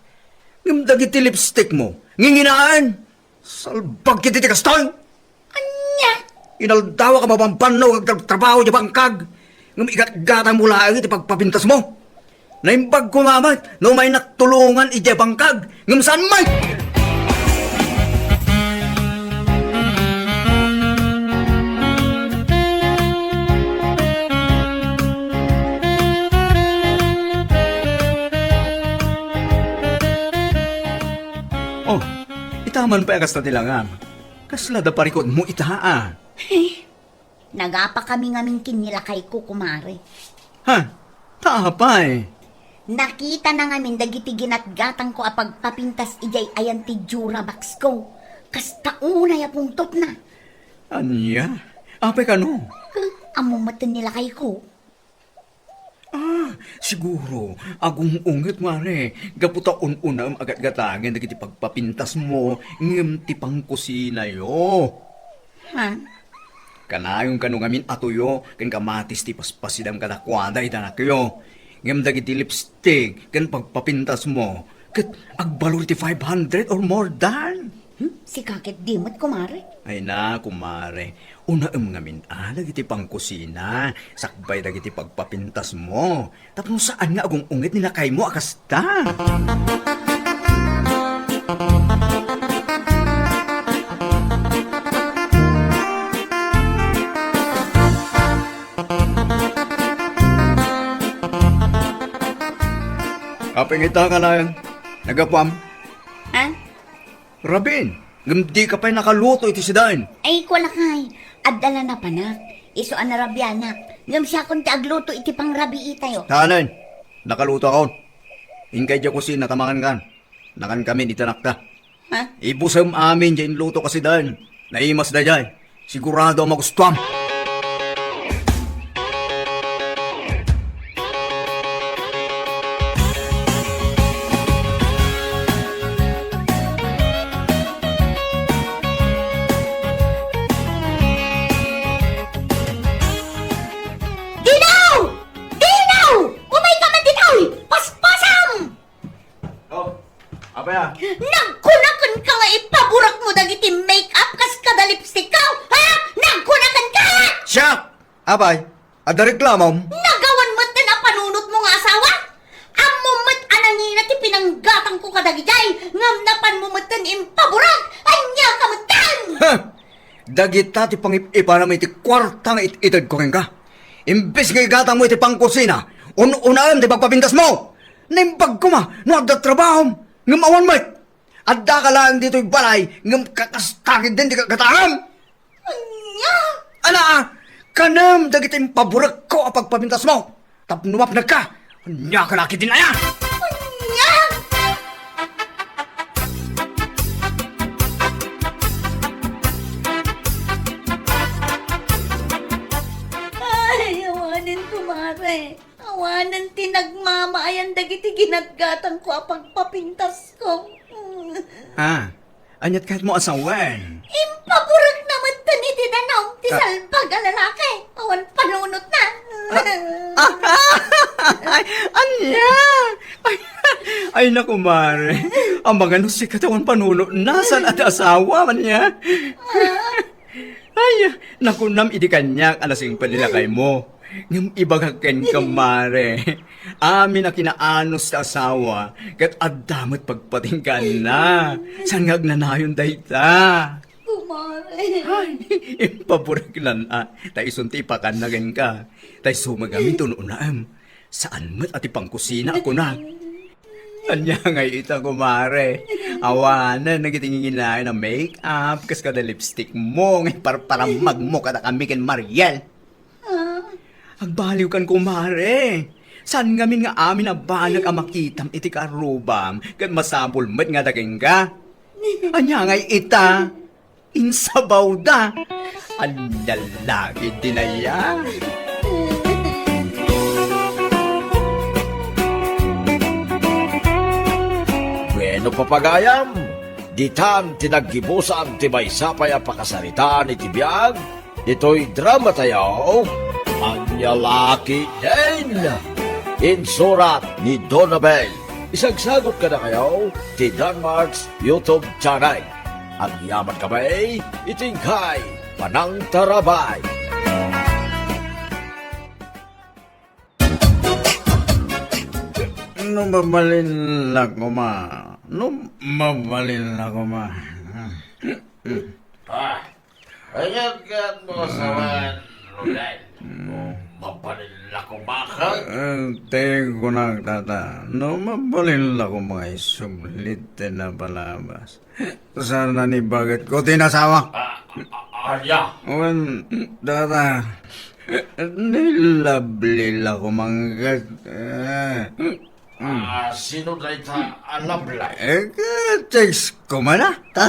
Ngem dagiti lipstickmo, nginginaen. Salbag iti ti kastoy! Ania? Inaldawak a mabambannog agtrabtrabaho idiay bangkag, ngem igatgatangmo laeng iti pagpapintasmo. Naimbag koma met no umaynak tulongan idiay bangkag, ngem saan met! Oh, ita man pay a kasta ti langam. Kasla da parikutmo ita a? Nagapakami ngamin ken ni lakayko, kumare. Ha? Ta apay? Nakitana ngamin dagiti ginatgatangko a pagpapintas idiay ayan ti Duraboxko. Kasta unay a pungtotna. Ania? Apay kano? Ammom metten ni lakayko. Ah, siguro, agung-unget, mare, gapu ta un-unaem a gatgatagen dagiti pagpapintasmo ngem ti pangkusinayo. Ha? Kanayon kano ngamin a tuyo ken kamatis ti paspasidam kadakuada iti anakyo. Ngem dagiti lipstick ken pagpapintasmo ket agbalor iti five hundred or more than. Hmm? Sika ket di met, kumare. Ay na, kumare. Unaem ngamin a dagiti pangkusina, sakbay dagiti pagpapintasmo. Tapno saan nga agung-unget ni lakaymo a kasta. Apay nga ita, kanayon, nagapuam? Ha? Rabiin, ngem dika pay nakaluto iti sidaen. Ay, kua lakay, adda la napanak. Isu a narabianak. Ngem siakon ti agluto iti pangrabiitayo. Saanen, nakalutoakon. Inka idiay kusina ta mangankan. Nakankamin iti anakta. Ha? Ibusem amin diay inlutok a sidaen. Naimas daydiay. Sigurado a magustuam. Dinaw! Dinaw! Umayka man ditoy! Paspasam! Oh, apay a? Nagkunakenka nga ipaburekmo dagiti make-up kas kada lipstickko, ha? Nagkunakenka! Siak! Apay, adda reklamom? Nagawan metten a panunotmo nga asawa? Ammom met a nangina ti pinanggatangko kadagijay, ngem napanmo metten impaburek. Ania ka metten? Ha! Dagita ti pangip-ipanam iti kuarta nga it-itedko kenka. Imbes nga igatangmo iti pangkusina, un-unaem ti pagpapintasmo. Naimbag koma no adda trabahom, ngem awan met. Addaka laeng ditoy balay, ngem kakasta ketdin ti gatgatangem. Ania? Ana, kanem dagiti impaburekko a pagpapintasmo. Tapno mapnekka, ania ka la ketdin aya? Ania? Ay, awanen, kumare. Awanen ti nagmamaayan dagiti ginatgatangko a pagpapintasko. Ah, aniat kayatmo a sawen? Impaburekna metten iti danum ti Ka- salbag a lalaki. Awan panunotna. Ah, ah, ay, ania? Ay, ay, naku, mare. Amangan no sika ti awan panunotna, saan a ti asawa, ania? Ah. Ay, nakunam idi kaniak a nasingpet ni lakaymo. Ngem ibagak kenka, mare. Amin a kinaanus ti asawa, ket adda met pagpatinggaanna. Saan nga agnanayon dayta? Kumare. Ay, impabureknan a, ta isun ti ipakanna kenka. Ta isu met ngamin ti un-unaem. Saan met a ti pangkusina a kunak. Ania ngay ita, kumare? Awanen dagiti nginginaen a make-up kas kada lipstickmo nga iparparammagmo kadakami ken Mariel. Ah. Agbaliwkan, kumare. Saan ngamin nga amin a banag a makitam iti karrubam, ket masapul met nga dakenka? Ania ngay ita? Insabawda. Ania la ketdin aya? Bueno, papagayam, ditan ti naggibusan ti maysa pay a pakasaritaan iti biag ditoy dramatayo, Ania la ketdin? Insurat ni Donabel. Isagsagot kadakayo ti Danmark's YouTube channel. Agyaman kami iti inkay panangtarabay. No mabalin la koma, no mabalin la koma. Ah, ania ket mo sawen, Rodel? No mabalin la koma ket? Eh, ti kunak, tata, no mabalin la koma nga isublit ti napalabas. Saan a ni baketko ti nasawak? Ah, ah, ah, ania? Wen, tata, ni Lovely la koma ket, eh, hmm. Ah, sino dayta a Lovely? Eh, ka-text ko man, ah, ta?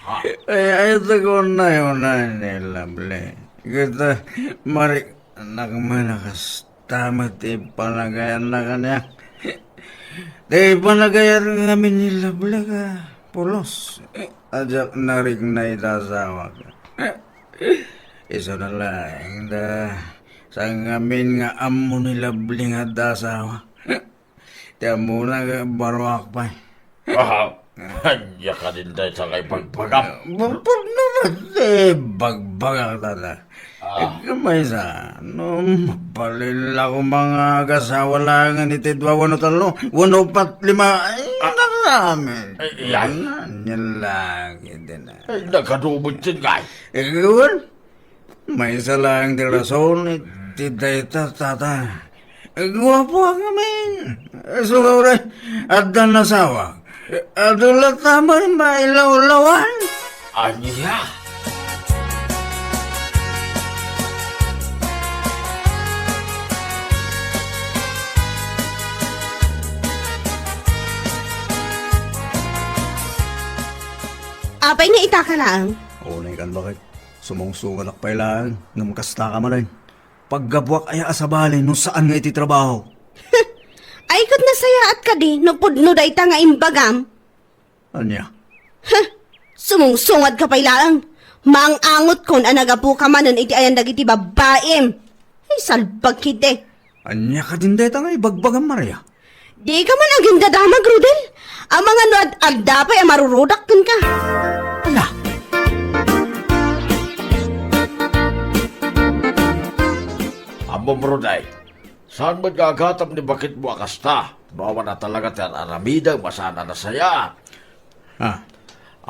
Ha? Eh, ay, ta ko na yun, ah, ni Lovely. Ket, ah, mari-, Anak man a kasta met ti panagayanna kaniak. Ti panagayat ngamin ni Lovely ka pulos. Diak narikna ita asawak. Isuna laeng ta, saan ngamin nga ammo ni Lovely nga adda asawa. Ti ammona nga baruak pay. Aha. Ania kadin dayta nga ibagbagam? Pudno met ti ibagbagak, tata. Ah. Ket maysa, no mabalin la koma nga agasawa laengen iti dua wenno tallo, wenno uppat, lima, ay, ah, nakaamid. Ay, ay. Ania la ketdin a? Ay, nagadu met ti ngay. Eh, wen? Maysa laeng ti rason iti dayta, tata. Guapoak ngamin. Isu nga uray, addan asawa. Adu latta met mailawlawan. Ania? Apay nga ita ka laeng? Unay kan, baket. Sumungsungadak pay laeng, ngem kasta ka manen. Paggapuak aya a sabali no saan nga iti trabaho? Ay, ket nasayaat kadi no pudno dayta nga imbagam? Ania? Huh! Sumungsungad ka pay laeng. Maang-angotkon a nagapu ka manen iti ayan dagiti babbaim. Ay, salbag kidi. Ania kadin dayta nga ibagbagam, Maria? Di ka man agingga damag, Rodel. Amangan no ad-adda pay a marurudak kenka. Ala! Ammom, Rodel, saan met nga agatam ni baketmo a kasta no awan a talaga ti ar-aramidem a saan a nasayaat. Ah.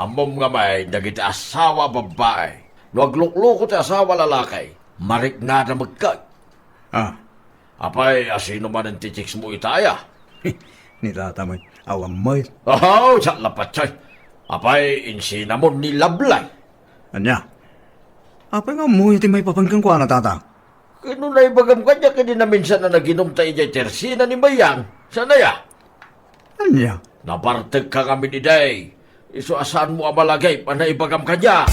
Ammom ngamin dagiti asawa a babbai. No aglukloko ti asawa a lalaki, mariknada met ket. Ah. Apay, asino manen ti chicks mo ita aya? Ni tata met, awan met. Oh, siak la patay. Apay, insinamon ni Lablay. Ania? Apay nga ammoyo ti maipapan kenkuana, tata? Ket no naibagam kaniak idi naminsan a naginumta idiay tersina ni Mayang, saan aya? Ania? Nabartekka ngamin idi. Isu a saanmo a malagip a naibagam kaniak.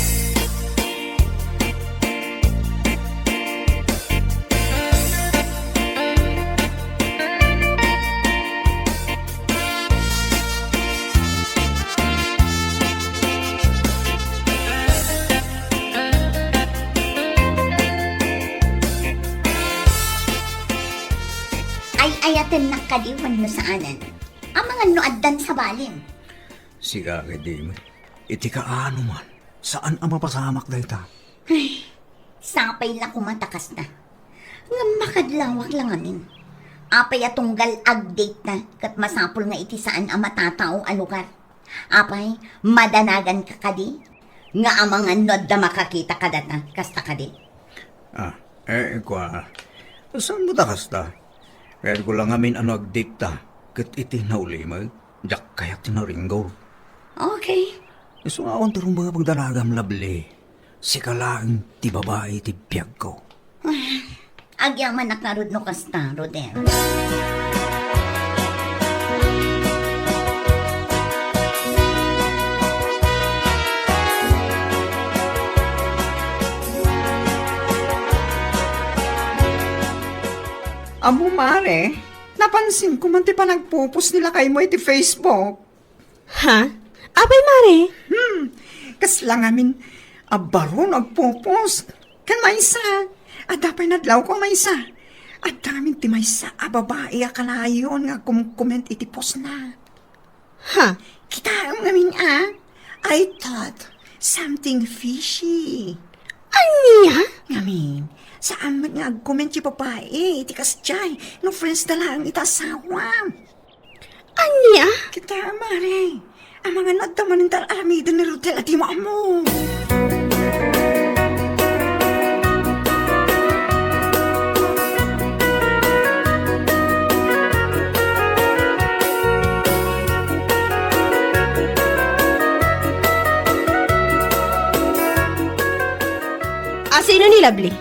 Ay-ayatennak kadi wenno saanen? Amangan no addan sabalim. Sika ket di met. Iti kaano man, saan a mapasamak dayta. Ay, sapay la koma ta kasta. Ngem makadlawak la ngamin. Apay a tunggal agdate ta ket masapul nga iti saan a matatao a lugar? Apay, madanagan ka kadi? Nga amangan no adda makakita kadata, kasta kadi? Ah, eh, kua, saan mo ta kasta? Kayatko la ngamin a no agdate ta, ket iti naulimek, diak kayat ti naringgor. Okay. Isu nga awan ti rumbeng a pagdanagam, Lovely. Sika laeng ti babai ti biagko. Ah, Agyamanak ngarud no kasta, Rodel. Ammo, Mare, napansin ko man ti panagpupos ni lakaymo iti Facebook. Ha? Apay, Mare? Hmm, kasla ngamin a baro no agpupos. Ken maysa, adda pay nadlawko a maysa. Adda ngamin ti maysa a babai a kanayon nga agkomkoment iti postna. Ha? Kitaem ngamin a, I thought something fishy. Ania? Ngamin, saan met nga agkomment ti babai iti kasdiay no friends da laeng iti asawa. Ania? Kita, Mare. Amangan no adda manen ti ar-aramiden ni Rodel a dimo ammo. Asino ni Lovely?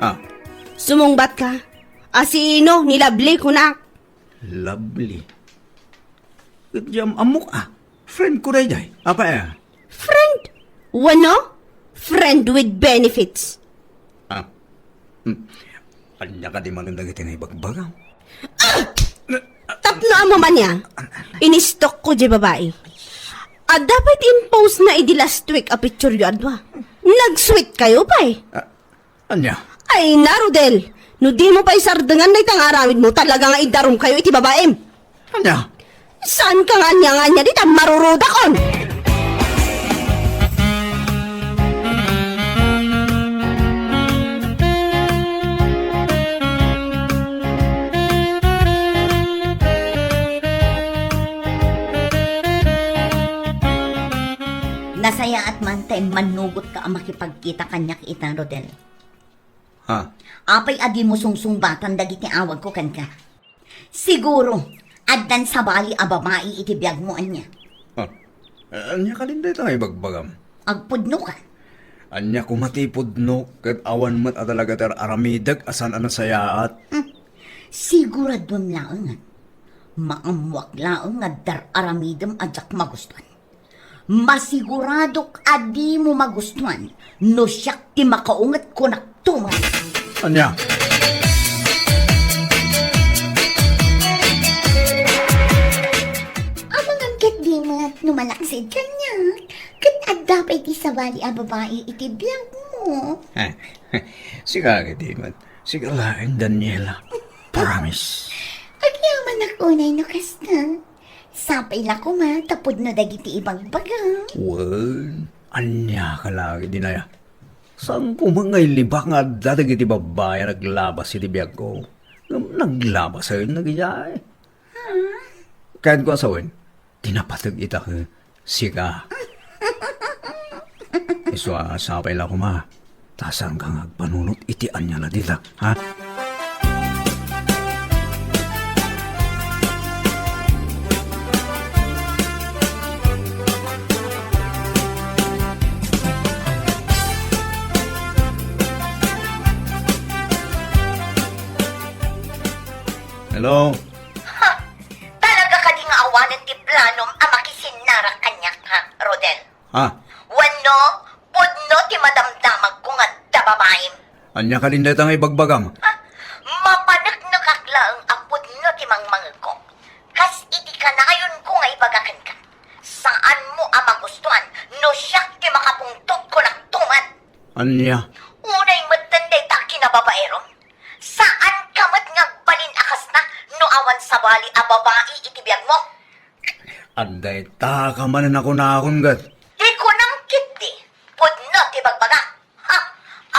Ah. Sumungbat ka. Asino ni Lovely, kunak? Lovely. Ket diam ammok a. Friend ko daydiay. Apay a? Friend? Wenno? Friend with benefits. Ah. Hmm. Ania kadi manen dagiti naibagbagam? Ah! Tapno ammo man ya, inistok ko di babai. Adda pay ti impose na idi last week a picture yo adua. Nag-sweet kayo pay. Ah, Ania? Ay na, Rodel! No di mo pay sardengan dayta nga aramid mo, talaga nga idarum kayo iti babaim. Ania? Saan ka nga ania nga ania dita marurudakon? Nasayaat man ta immannugot ka a makipagkita kaniak ita, Rodel. Ha? Apay a dimo sungsungbatan dagiti awagko kenka? Siguro, addan sabali a babai iti biagmo, ania? Ha? Ania kadin dayta nga ibagbagam? Agpudno ka. Ania koma ti pudno ket awan met a talaga ti ar-aramidek a saan a nasayaat? Hmm. Siguraduem laengen. Maammoak laeng nga dar-aramidem a diak magustuan. Masiguradok a dimo magustuan no siak ti makaunget kunakto met. Ania? Amangan ket di met no malaksid kaniak, ket adda pay ti sabali a babai iti biagmo. Sika ket di met. Sika laeng, Daniela. Promise. Agyamanak unay no kasta. Sapay la koma ta pudno dagiti ibagbaga. Wen, ania ka la ket dinaya? Saan koma nga ilibak nga adda dagiti babbai a naglabas iti biagko? Ngem naglabasen dagiti ay. Kaanko a sawen, ti napateg ita ket sika. Isu a sapay la koma. Ta saanka nga agpanunot iti ania la dita, ha? Hello? Ha! Talaga kadi nga awanen ti planom a makisinnara kaniak, ha, Rodel? Ha? Wenno, pudno ti madamdamagko nga adda babaim? Ania kadin dayta nga ibagbagam? Ha? Mapaneknekak laeng a pudno ti mangmangegko. Kas iti kanayonko nga ibaga kenka, saanmo a magustuan no siak ti makapungtot kunakto met. Ania? Unay metten dayta a kinababaerom. Saanka met nga agbalin a kasta no awan sabali a babai iti biagmo. Adda ita ka manen a kunakon ket. Ti kunam ketdi, pudno ti bagbaga. Ha?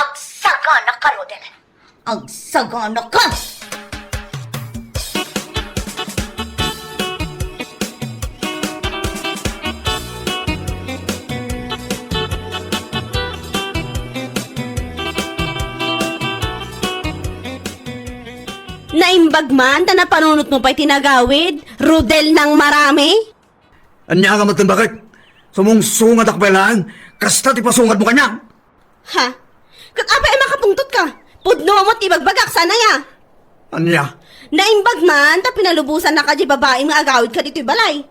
Agsaganaka, Rodel. Agsaganaka! Naimbag man ta napanunotmo pay ti nagawid, Rodel nang marami? Ania ka met ken bakit? Sumungsungadak pay laeng, kasta ti pasungatmo kaniak. Ha? Ket apay a makapungtotka? Pudno met ti ibagbagak, saan aya? Ania? Naimbag man ta pinalubosannaka diay babaim nga agawidka ditoy balay.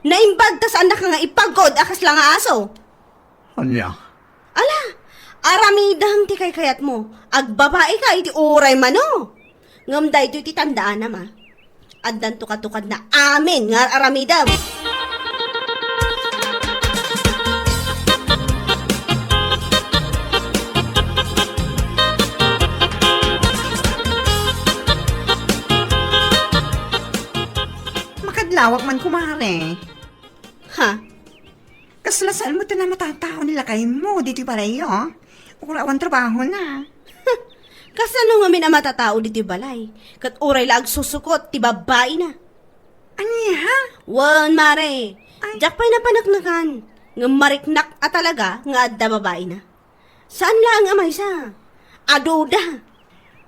Naimbag ta saannaka nga ipagod a kasla nga aso. Ania? Ala, aramidem ti kaykayatmo. Agbabaika iti uray mano. Ngem daytoy ti tandaanam, a. Addan tukad-tukadna amin nga ar-aramidem. Makadlawak man, kumare. Ha? Kasla saan met a matatao ni lakaymo ditoy balay, o? Uray awan trabahona. Kasano ngamin a matatao ditoy balay? Ket uray la agsusukot ti babaina. Ania? Wen, mare. Ay. Diak pay napaneknekan. Ngem mariknak a talaga nga adda babaina. Saan laeng a maysa. Aduda.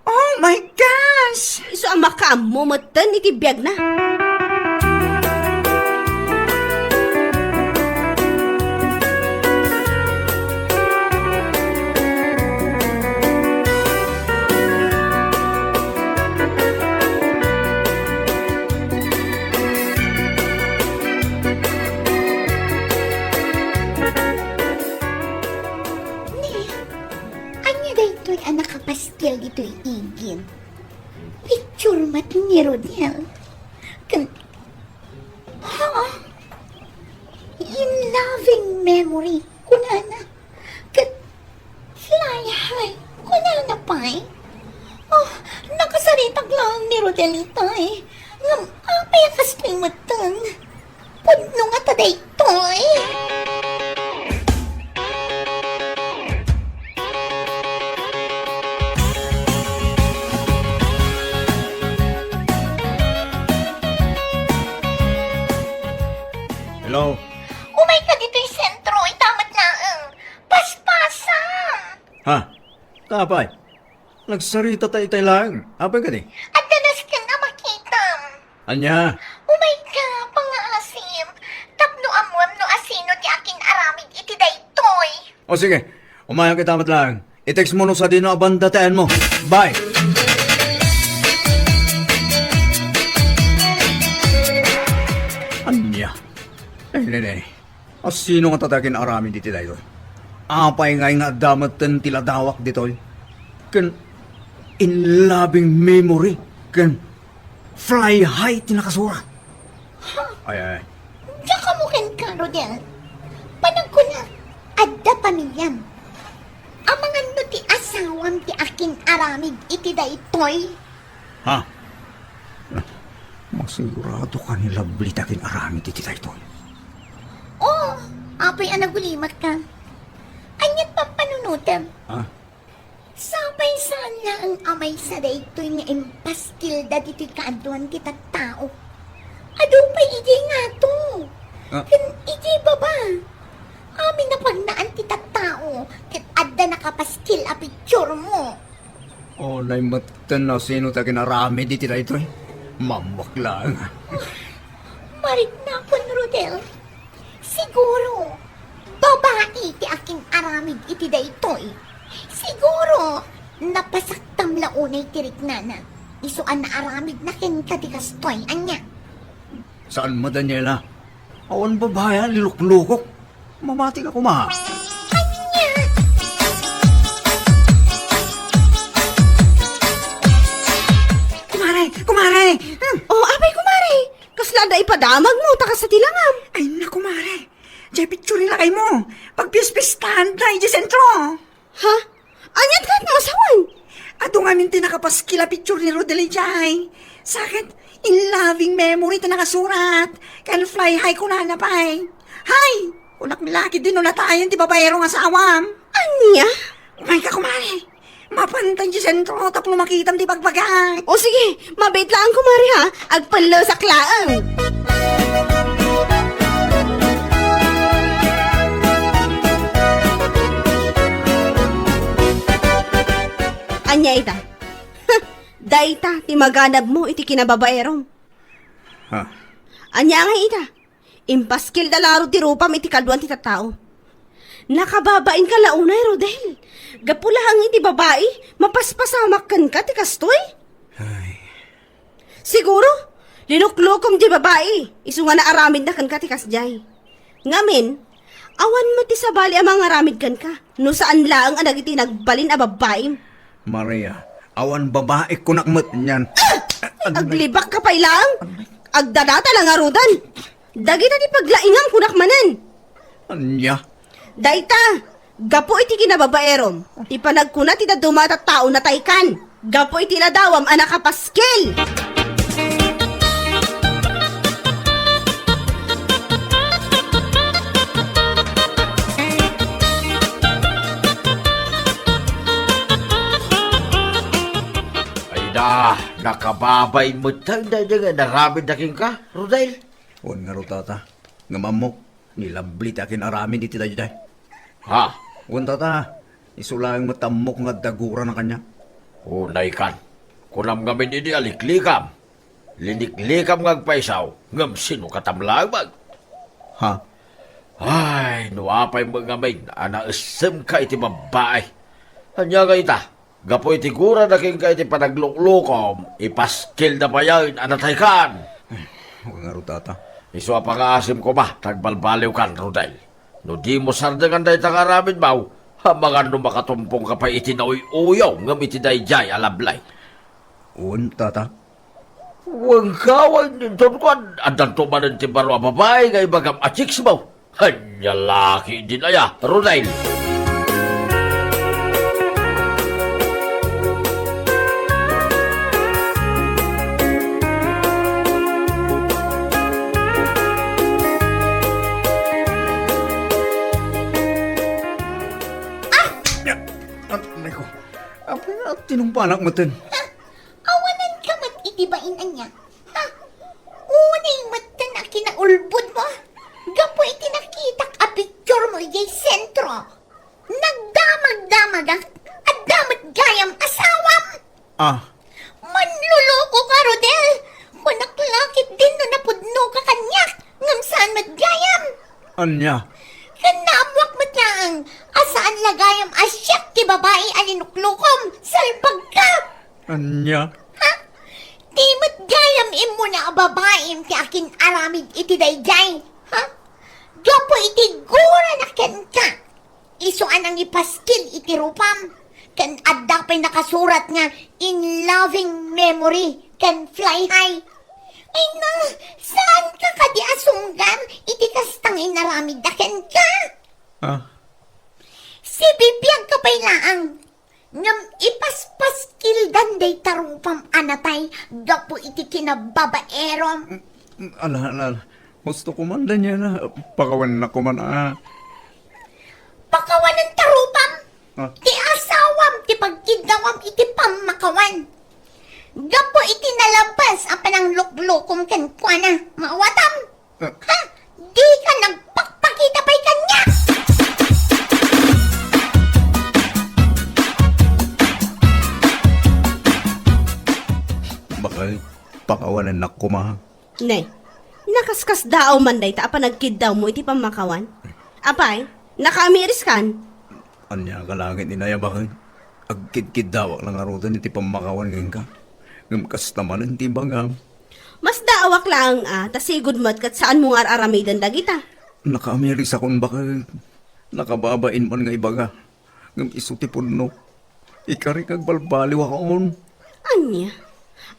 Oh my gosh! Isu a makaammo metten iti biagna. Ni, ania daytoy a nakapaskil ditoy igid? Picture met ni Rodel. Ken, ha? In loving memory, kunana. Ket fly high, kunana pay. Oh, nakasaritak laeng ni Rodel itay. Ngem apay a kastoy metten? Pudno ngata daytoy. Hello? Umayka ditoy sentro, ita met laeng. Paspasam! Ha? Apay? Nagsarita ta itay laeng. Apay kadi? Adda nasken a makitam. Ania? Umayka, pangngaasim. Tapno ammuem no asino ti akin-aramid iti daytoy. O sige, umayak ita met laeng. I-text mo no sadino a banda ti ayanmo. Bye! Ania? Ay, nene. Asino ngata ti akin-aramid iti daytoy? Apay ngay nga adda metten ti ladawak ditoy? Ken in loving memory ken fly high ti nakasurat. Ay, ay. Diak ammo kenka, Rodel. Panagkunak, adda pamiliam. Amangan no ti asawam ti akin-aramid iti daytoy? Ha? Masigurado ka ni Lovely ti akin-aramid iti daytoy? Oh, apay a nagulimakka? Aniat pampanunotem? Ha? Sapay saan laeng a maysa daytoy nga impaskilda ditoy kaaduan ti tattao. Adu pay idiay ngato. Ah. Ken idiay baba. Amin a pagnaan ti tattao, ket adda nakapaskil a picturemo. Unay metten no sino ti akin-aramid iti daytoy. Mammuek laeng. Mariknakon, Rodel. Siguro, babai ti akin-aramid iti daytoy. Siguro, napasaktam la unay ti riknana. Isu a naaramidna kenka ti kastoy, ania? Saan met, Daniela? Awan babai a liluklukok. Mamati ka koma. Ania? Kumare! Kumare! Hmm. Oh, apay, kumare! Kasla adda ipadamagmo, ta kasta ti langam. Ay, na, kumare. Diay picture ni lakaymo. Pagpispistahan ta idiay sentro. Ha? Aniat ket nga asawen? Adu ngamin ti nakapaskil a picture ni Rodel idiay. Sa ket, in loving memory ti nakasurat. Ken fly high kunana pay. Hay! Kunak la ketdi no natayen ti babaero nga asawam. Ania? Umayka, kumare. Mapanta idiay sentro tapno makitam ti bagbagak. O sige, mabiit laeng, kumare, ha? Agpellesak laeng. Ania ita? Dayta ti maganabmo iti kinababaerom. Ha? Ania ngay ita? Impaskilda la ngarud ti rupam iti kaaduan ti tattao. Nakababain ka la unay, Rodel. Gapu laeng iti babai, mapaspasamak kenka ti kastoy? Ay. Siguro, linuklokom ti babai, isu nga naaramidna kenka ti kasdiay. Ngamin, awan met ti sabali a mangaramid kenka, no saan laeng a dagiti nagbalin a babbaim. Maria, awan babai kunak met nian. Ah! Aglibak ka pay laeng. Agdadata la ngaruden. Dagita ti paglaingam kunak manen. Ania? Dayta, gapu iti kinababaerom, ti panagkuna ti dadduma a tattao nataykan, gapu iti ladawam a nakapaskil. Ay da, nakababain met dayta nga inaramidda kenka, Rodel. Wen ngarud, tata, ngem ammok, ni Lovely ti akin-aramid iti daydiay. Ha? Wen, tata, isu laeng met ammok nga adda gurana kaniak. Unay kan, kunam ngamin idi a liklikam. Liniklikam nga agpaysaw, ngem sino katam laeng? Ha? Ay, no apay met ngamin a naessemka iti babbai. Ania nga ita? Gapu iti gurana kenka iti panagluklukam, ipaskilda payen a nataykan. Ay, wen ngarud, tata. Isu a pangaasim koma, ta agbalbaliwkan, Rodel. No dimo sardengan dayta nga aramidmo, amangan no makatumpongka pay iti nauy-uyaw ngem iti daydiay a Lovely. Wen, tata. Wen ka, wen, inton kuan, addanto manen ti baro a babai nga ibagam a chicks mo. Ania la ketdin aya, Rodel? Ah! Ay ko. Apay nga, tinumpanak metten. Ha? Awanan ka met iti bain ania? Ha? Unay metten a kinaulbodmo gapu iti nakitak a picturemo idiay sentro. Nagdamagdamagak, adda met gayam asawam. Ah. Manlolokoka, Rodel. Kunak la ketdin no napudnoka kaniak, ngem saan met gayam. Ania? Ken naammoak met laeng a saan la gayam a siak ti babai a linuklokom, salbagka. Ania? Ha? Di met gayam immuna a babaim ti akin-aramid iti daydiay, ha? Gapu iti gurana kenka, isu a nangipaskil iti rupam, ken adda pay nakasurat nga "In loving memory" ken "Fly high". Ay na, saanka kadi a sunggar iti kasta nga inaramidda kenka? Ah. Sibibiagka pay laeng. Ngem ipaspaskildan dayta rupam a natay gapu iti kinababaerom. Ala, ala, ala. Husto koman, Daniela. Pakawanennak koman, a. Pakawanenta rupam? Ah. Ti asawam ti pagkiddawam iti pammakawan. Gapu iti nalabas a panangluklokom kenkuana, maawatam? Ha? Dika nagpakpakita pay kaniak! Bakit? Pakawanennak koma. Ne, nakaskasdaaw man dayta a panagkiddawmo iti pammakawan? Apay, nakaamiriskan? Ania ka langit, inay, a bakit? Agkidkiddawak la ngaruden iti pammakawan kenka. Ngem kasta manen ti ibagam. Masdaawak laeng a, ta sigud met ket saanmo nga ar-aramiden dagita. Nakaamirisakon, bakit? Nakababain man nga ibaga. Ngem isu ti pudno. Ikarik agbalbaliwakon. Ania?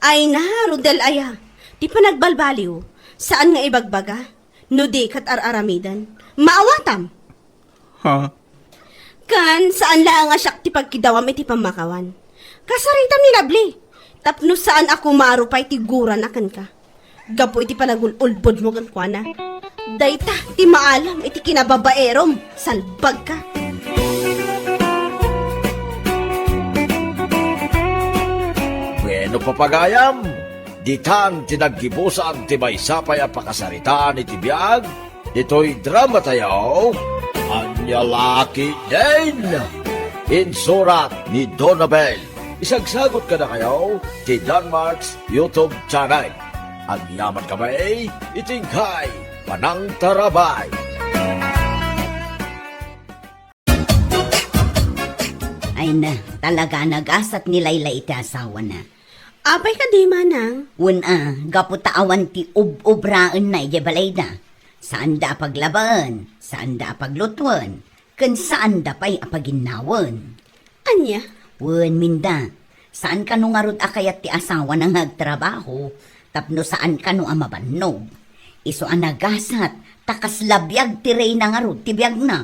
Ay na, Rodel aya. Ti panagbalbaliw, saan nga ibagbaga. No di ket ar-aramiden. Maawatam! Ha? Kan, saan laeng a siak ti pagkidawam iti pammakawan. Kasaritam ni Lovely, tapno saan a kumaro pay ti gurana kenka. Gapu iti panagul-ulbodmo kenkuana. Dayta ti maalam iti kinababaerom, salbagka. Bueno, papagayam, ditan ti naggibusan ti maysa pay a pakasaritaan iti biag ditoy dramatayo, Ania la ketdin? Insurat ni Donabel. Isagsagut kadakayo ti Danmark's YouTube channel. Agyaman kami iti inkay panangtarabay. Ay na, talaga nagasat ni Layla iti asawana. Apay kadi, manang? Wen a, gapu ta awan ti ub-ubraenna idiay balayda. Saanda a paglabaen, saanda a paglutuen, ken saanda pay a paginnawen. Ania? Wen, Minda, saan kano ngarud a kayat ti asawana nga agtrabaho tapno saan kano a mabannog. Isu a nagasat, ta kasla biag ti reyna ngarud ti biagna.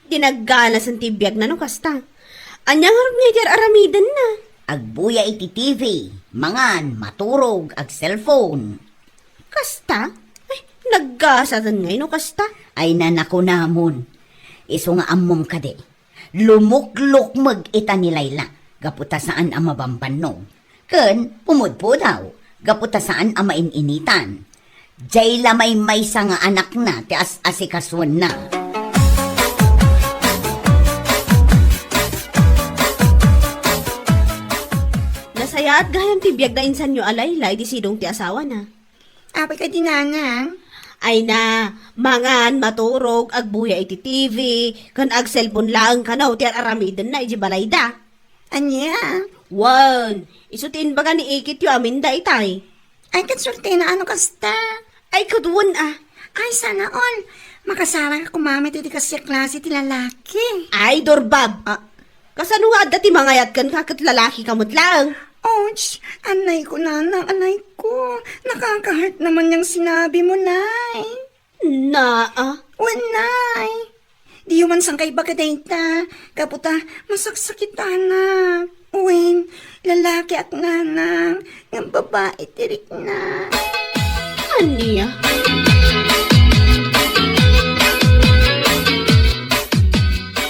Di nagganasen ti biagna no kasta. Ania ngarud nga iti ar-aramidenna? Agbuya iti T V, mangan, maturog, ag-cellphone. Kasta? Ay, naggasaten ngay no kasta. Ay, nanakunamon. Isu nga ammom kadi, lumuklukmeg ita ni Layla, gapu ta saan a mabambannog. Ken pumudpudaw, gapu ta saan a main-initan. Diay la maymaysa nga anakna ti as-asikasuenna. Nasayaat gayam ti biag da insanyo a Layla iti sidong ti asawana. Apay kadi, nanang? Ay na, mangan, maturog, agbuya iti T V, ken ag-cellphone laeng kano ti ar-aramidenna iti balayda. Ania? Wen, isu ti imbaga ni ikityo a Minda itay. Ay, ket suertena a no kasta. Ay, ket wen a. Ay, sana all. Makasaraka koma met iti kasla klase ti lalaki. Ay, Dorbab! Ah. Kasano nga adda ti mangayat kenka ket lalaki ka met laeng? Ouch! Anay ko, nanang, anay ko. Nakaka-hurt naman yang sinabi mo, nay. Naa. Wen, nay. Diyo man sangkay ibaga dayta, gapu ta masaksakitanak. Wen, lalaki ak, nanang, ngem babai ti rikna. Ania?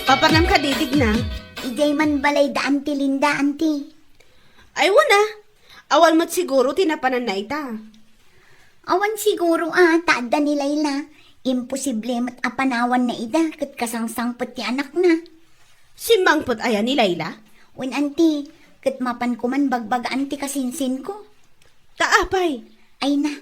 Papanam kadi, Digna? Idiay man balayda Auntie Linda, Auntie. Ay, wen a. Awan met siguro ti napananna ita. Awan siguro a, ta adda ni Layla. Imposible met a panawanna ida ket kasangsangpet ti anakna. Simmangpet aya ni Layla? Wen, Auntie, ket mapan koman bagbagaan ti kasinsinko. Ta apay? Ay na,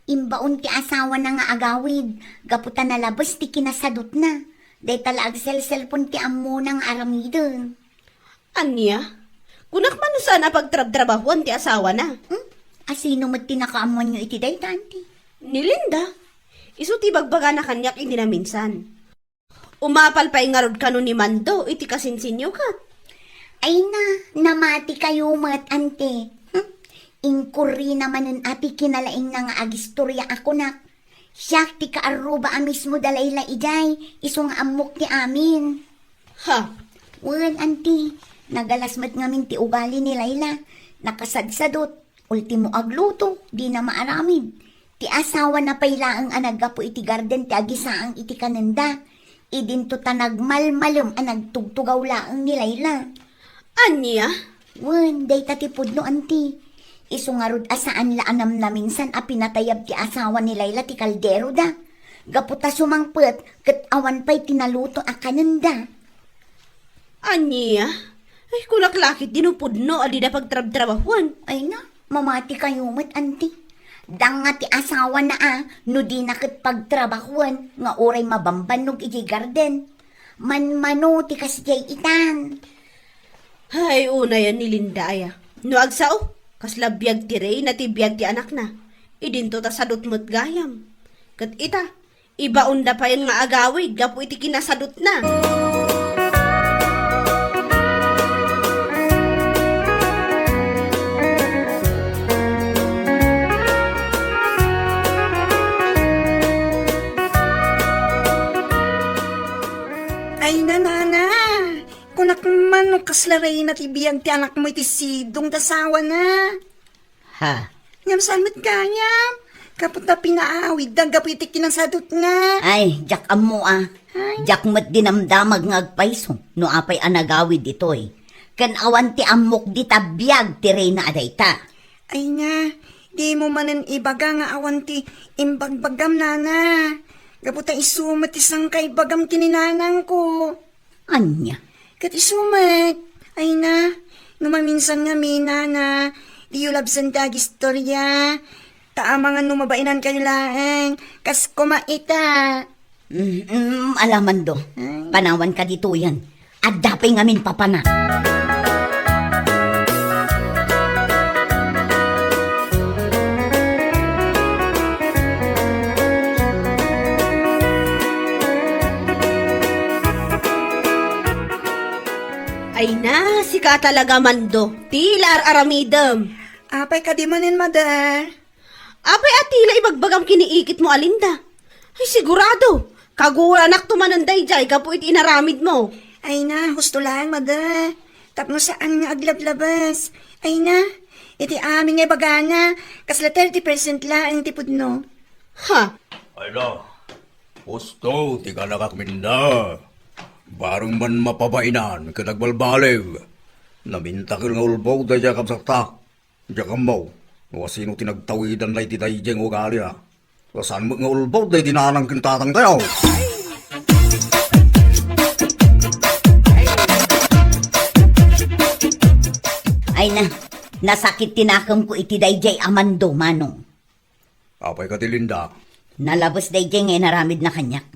imbaon ti asawana nga agawid, gapu ta nalabes ti kinasadutna. Dayta la agselselpon ti ammona nga aramiden. Ania? Kunak man no saan a pagtrabtrabahuan ti asawana. Hmm? Asino met ti nakaammoanyo iti dayta, Auntie? Ni Linda. Isu ti ibagbagana kaniak idi naminsan. Umapal pay ngarud kano ni Mando iti kasinsinyo ket. Ay na, namati kayo met, Auntie. Hmm? Inkurrina manen a ti kinalaingna nga agistorya a kunak. Siak ti kaarruba a mismo da Layla idiay, isu nga ammok ti amin. Ha? Wen, Auntie, nagalas met ngamin ti ugali ni Layla. Nakasadsadot, ultimo agluto, dina maaramid. Ti asawana pay laeng a naggapu iti garden ti agisaang iti kanenda. Idinto ta nagmalmalem a nagtugtugaw laeng ni Layla. Ania? Wen, dayta ti pudno, Auntie. Isu ngarud a saan la a namnaminsan a pinatayab ti asawa ni Layla ti kalderoda. Gapu ta sumangpet ket awan pay ti naluto a kanenda. Ania? Ay, kunak la ketdi no pudno a dida pagtrabtrabahuan. Ay na, mamati kayo met, Auntie. Danga ti asawana a no dina ket pagtrabahuan nga uray mabambannog idiay garden. Manmano ti kasdiay itan. Ay, unayan ni Linda aya. No agsao, kasla biag ti reyna ti biag ti anakna. Idinto ta sadut met gayam. Ket ita, ibaonda payen nga agawid gapu iti kinasadutna. Ay, nanana, kunak man no kasla reyna ti biag ti anakmo iti sidong ti asawana. Ha? Ngem saan met gayam? Gapu ta pinaawidda gapu iti kinasadutna. Ay, diak ammo a. Ay. Diak met dinamdamag nga agpayso no apay a nagawid ditoy. Ken awan ti ammok dita biag ti reyna a dayta. Ay nga, dimo manen ibaga nga awan ti imbagbagam, nana. Gapu ta isu met ti sangkaibagam ken ni nanangko. Ania? Ket isu met, ay na, no maminsan ngamin, nana, diyo labsen ti agistorya. Ta amangan no mabainankayo laeng, kas koma ita. Mm, mm, ala Mando. Ay. Panawanka ditoyen. Adda pay ngamin papana. Ay na, sika talaga, Mando. Ti la ar-aramidem. Apay kadi manen, mother? Apay a ti la ibagbagam ken ni ikitmo a Linda? Ay, sigurado. Kaguranakto manen daydiay gapu iti inaramidmo. Ay na, husto laeng, mother. Tapno saan nga aglablabas. Ay na, iti amin nga ibagana, kasla thirty percent laeng ti pudno. Ha? Ay na, husto ti kanakak, Linda. Bareng man mapabainan ket agbalbaliw. Namintakel nga ulbod daydiay a kabsattak. Diak ammo no asino ti nagtawidan daydi daydiay nga ugalina. Ta saan met nga ulbod daydi nanang ken tatangtayo. Ay na, nasakit ti nakemko iti daydiay a Mando, Manong. Apay kadi, Linda? Nalabes daydiay nga inaramidna kaniak.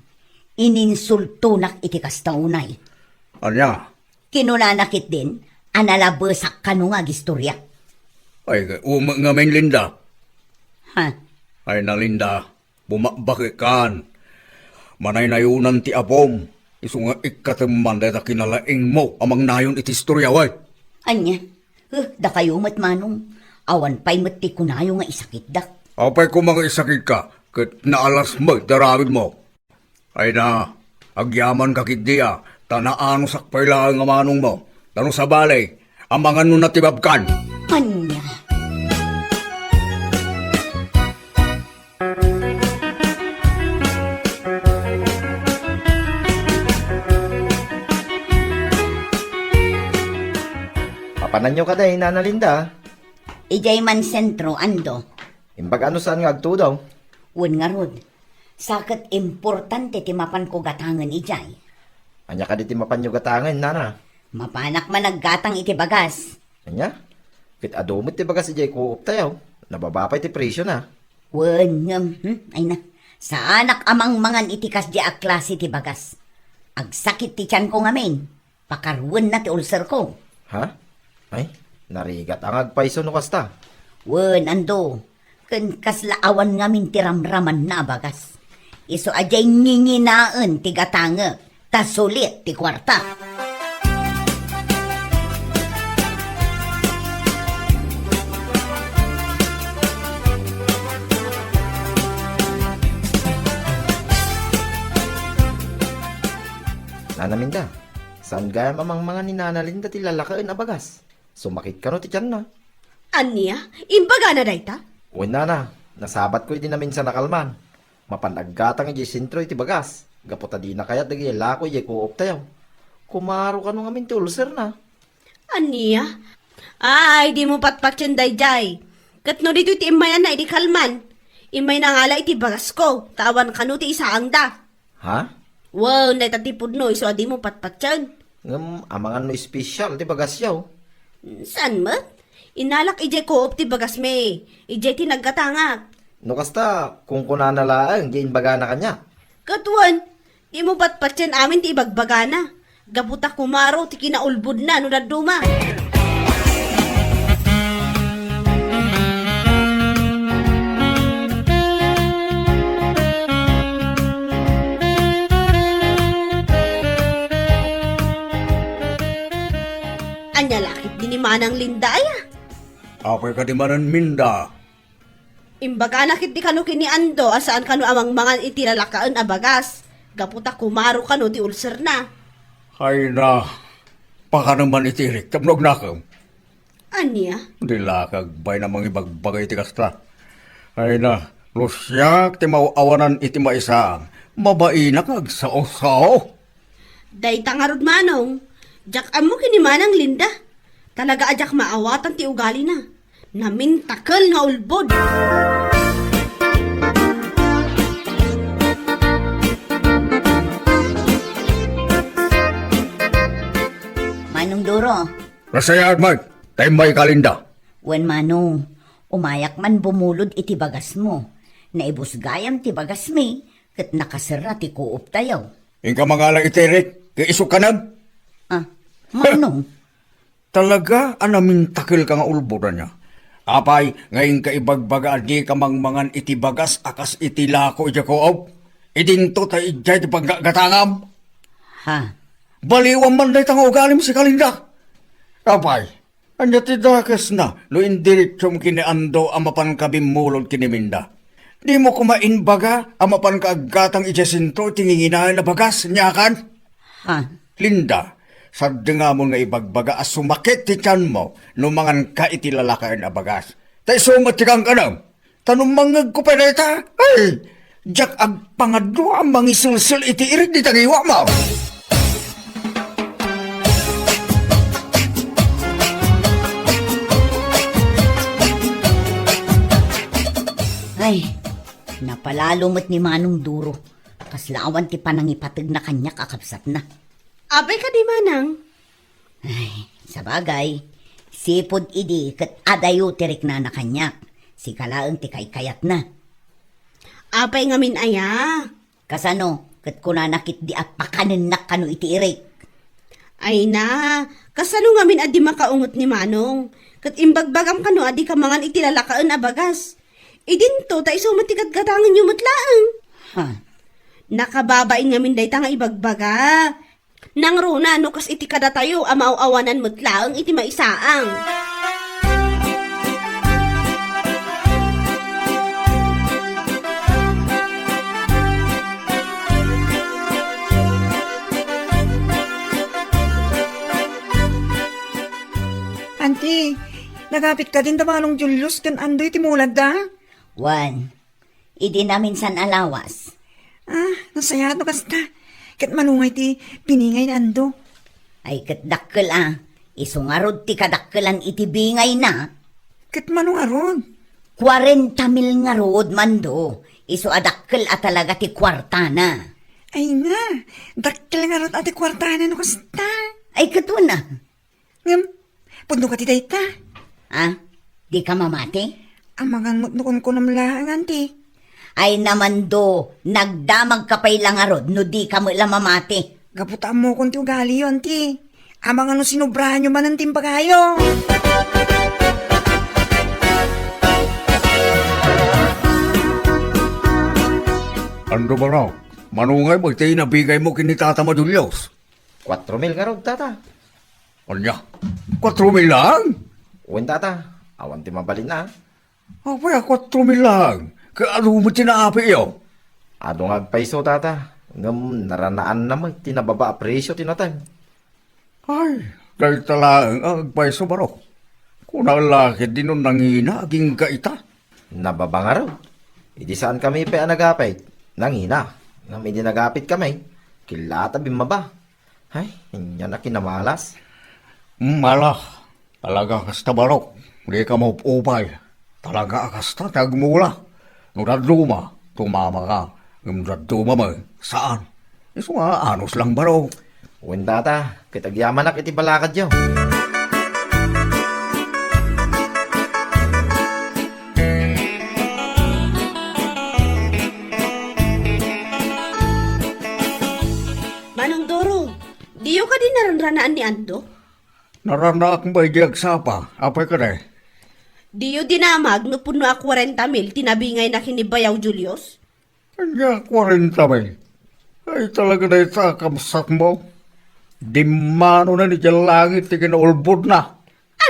Ininsultonak iti kasta unay. Ania? Kinunana ketdin a nalabesak kano nga agistoria. Ay, umek ngamin, Linda. Ha? Ay na, Linda, bumabakekkan. Manaynayonan ti apom. Isu nga ikkatem man dayta kinalaingmo a mangnayon iti istoria, wen? Ania? Huh, dakayo met, Manong. Awan pay met ti kunayo nga isakitdak. Apay koma nga isakitka, ket naalas met ti aramidmo. Ay na, agyamanka ketdi a, ta naanusak pay laeng a manongmo. Ta no sabali, amangan no natibabkan. Ania? Papananyo kadi, Nana Linda? Idiay man sentro, Ando. Imbag no saan nga agtudo? Wen ngarud, sa ket importante ti mapanko gatangen idiay. Ania kadi ti mapanyo gatangen, Nana? Mapanak man aggatang iti bagas. Ania? Ket adu met ti bagas idiay co-op tayo. Nababa pay ti presiona. Wen, ngem, hmm, ay na. Saanak a mangmangan iti kasdiay a klase ti bagas. Agsakit ti tianko ngamin. Pakaruenna ti ulcerko. Ha? Ay, narigat nga agpayso no kasta. Wen, Ando. Ken kasla awan ngamin ti ramramanna a bagas. Isu a diay nginginaen ti gatangek, ta sulit ti kuarta. Nana Minda, saan gayam a mangmangan ni Nana Linda ti lalakaen a bagas? Sumakit kano ti tianna. Ania? Imbagana dayta? Wen, Nana, nasabatko idi naminsan a kalman. Mapan aggatang idiay sentro iti bagas, gapu ta dina kayat dagiti lako idiay co-op tayo. Kumaro kano ngamin ti ulcerna. Ania? Ay, dimo patpatien daydiay. Ket no ditoy ti immayanna idi kalman, immayna ngala iti bagasko, ta awan kano ti isaangda. Ha? Wen, dayta ti pudno, isu a dimo patpatien. Ngem amangan no espesyal ti bagasyo? Saan met? Inalak idiay co-op ti bagasmi, idiay ti naggatangak. No kasta, kunkunana laeng diay imbagana kaniak. Ket wen, dimo patpatien amin ti ibagbagana. Gapu ta kumaro ti kinaulbodna no dadduma. Ania la ketdi ni Manang Linda aya? Apay kadi manen, Minda? Imbagana ketdi kano ken ni Ando a saan kano a mangmangan iti lalakaen a bagas, gapu ta kumaro kano ti ulserna. Ay na, pakano man iti irik tapno agnakem? Ania? Di la ka agbain a mangibagbaga iti kasta. Ay na, no siak ti maaw-awanan iti maisang, mabainak nga agsao-sao. Dayta ngarud, Manong, diak ammo ken ni Manang Linda. Talaga a diak maawatan ti ugalina. Namintakel nga ulbod. Manong Duro. Nasayaat met, ta immay ka, Linda. Wen, Manong, umayak man bumulod iti bagasmo. Naibus gayam ti bagasmi, ket nakaserra ti co-op tayo. Inka mangala iti irik, ket isu kanem? Ah, Manong? Talaga a namintakelka nga ulbod, ania? Apay nga inka ibagbaga a dika mangmangan iti bagas a kas iti lako idiay kuob? Idinto ta idiay ti paggatgatangam? Ha? Baliwam man dayta nga ugalim, sika, Linda. Apay, ania ti dakesna no indiretsom ken ni Ando a mapanka bimmulod ken ni Minda? Dimo koma imbaga a mapanka aggatang idiay sentro iti nginginayon a bagas, ania kan? Ha? Linda, saddengamon nga ibagbaga a sumakit ti tianmo no manganka iti lalakaen a bagas. Ta isu met ti kankanam. Ta no mangngegko pay dayta, ay, diak agpangadua a mangiselsel iti irik dita ngiwam. Ay, napalalo met ni Manong Duro. Kasla awan ti panangipategna kaniak a kabsatna. Apay kadi, Manang? Ay, sabagay, sipud idi ket adayo ti riknana kaniak. Sika laeng ti kaykayatna. Apay ngamin aya? Kasano, ket kunana ketdi a pakanennak kano iti irik. Ay na, kasano ngamin a di makaunget ni Manong? Ket imbagbagam kano a dika mangan iti lalakaen a bagas. Idinto, ta isu met ti gatgatangenyo met laeng. Ha? Nakababain ngamin dayta nga ibagbaga. Nangruna no kas iti kadatayo a maaw-awanan met laeng iti maisaang. Anti, nagapit kadin da Manong Julius ken Andoy ti muladda? Wen, idi naminsan a lawas. Ah, nasayaat no kasta. Ket manungay ti biningay ni Ando? Ay, ket dakkel a. Isu ngarud ti kadakkelan iti bingayna. Ket mano ngarud? Kuarenta mil ngarud, Mando. Isu a dakkel a talaga ti kuartana. Ay na, dakkel ngarud a ti kuartana no kasta. Ay, ket wen a. Ngem, pudno ka ti dayta? Ah, dika mamati? Amangan met no kunkunam laeng, anti. Ay na, Mando, nagdamagka pay la ngarud no dika met la mamati. Gapu ta ammokon ti ugaliyo, anti. Amangan no sinobrahanyo manen ti imbagayo. Ando, Barok, manungay met ti inabigaymo ken ni Tata Madulyos? Kuatro mil ngarud, Tata. Ania? Kuatro mil laeng? Wen, Tata. Awan ti mabalinna. Apay a kuatro mil laeng? Ket adu met ti naapiyo? Adu nga agpayso, Tata. Ngem naranaanna met ti nababa a presio ti nateng. Ay, dayta laeng a agpayso, Barok. Kuna la ketdi no nangina agingga ita. Nababa ngarud. Idi saankami pay a nagapit, nangina. Ngem idi nagapitkami, killata bimmaba. Ay, ania a kinamalas. Mala, talaga kasta, Barok. Dika maupupay. Talaga a kasta ti agmula. No dadduma, tumama ka. Ngem no dadduma met, saan. Isu nga, anus lang, Barok. Wen, Tata, ket agyamanak iti balakadyo. Manong Doro, diyo kadi naranranaan ni Ando? Naranaak met idi agsapa. Apay kadi? Diyo dinamag no pudno a kuarenta mil ti nabingayna ken ni Bayaw Julius? Ania, kuarenta mil? Ay, talaga dayta a kabsatmo. Dimmanonen idiay langit ti kinaulbodna.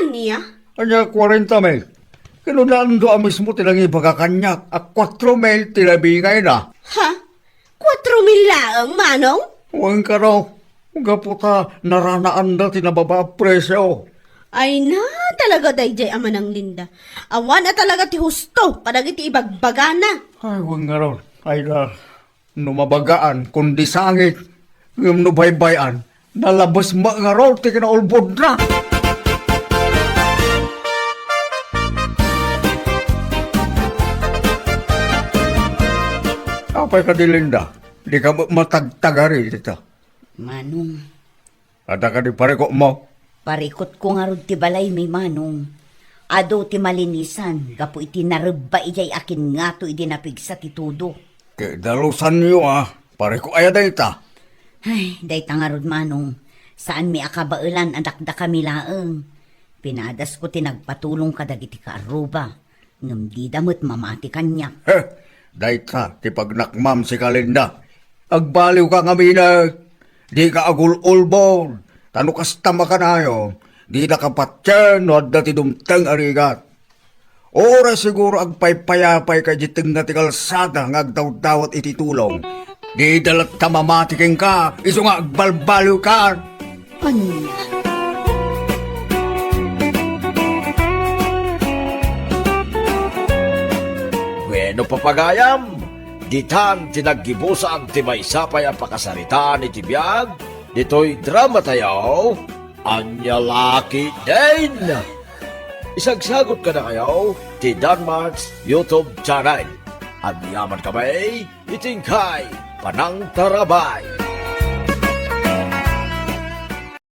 Ania? Ania, kuarenta mil? Ket no ni Ando a mismo ti nangibaga kaniak a kuatro mil ti nabingayna. Ha? Kuatro mil laeng, Manong? Wen kano, gapu ta naranaanda ti nababa a presio. Ay na, talaga daydiay a Manang Linda. Awan a talaga ti husto kadagiti ibagbagana. Ay, wen ngarud. Ay na, no mabagaan, kundi sangit. Ngem no baybay-an, nalabes met ngarud ti kinaulbodna. Apay kadi, Linda? Dika met matagtagari dita. Manong. Adda kadi parikutmo? Parikutko ngarud ti balaymi, Manong. Adu ti malinisan gapu iti narebba idiay akin ngato idi napigsa ti tudo. Ti dalusanyo a, parikut aya dayta? Ay, dayta ngarud, Manong. Saanmi a kabaelan a dakdakami laeng. Pinadasko ti nagpatulong kadagiti kaarruba, ngem dida met mamati kaniak. Heh, dayta ti pagnakmam, Sika Linda. Agbaliwka ngamin, dika agul-ulbod, ta no kasta makanayon, dida kapatien no adda ti dumteng a rigat. Uray siguro agpaypayapayka idiay tengnga ti kalsada nga agdawdawat iti tulong. Dida latta mamati kenka, isu nga agbalbaliwka. Ania? Bueno, papagayam, ditan ti naggibusan ti maysa pay a pakasaritaan iti biag ditoy dramatayo, Ania La Ketdin. Isagsagut kadakayo ti Danmark's YouTube channel. Agyamankami iti inkay panangtarabay.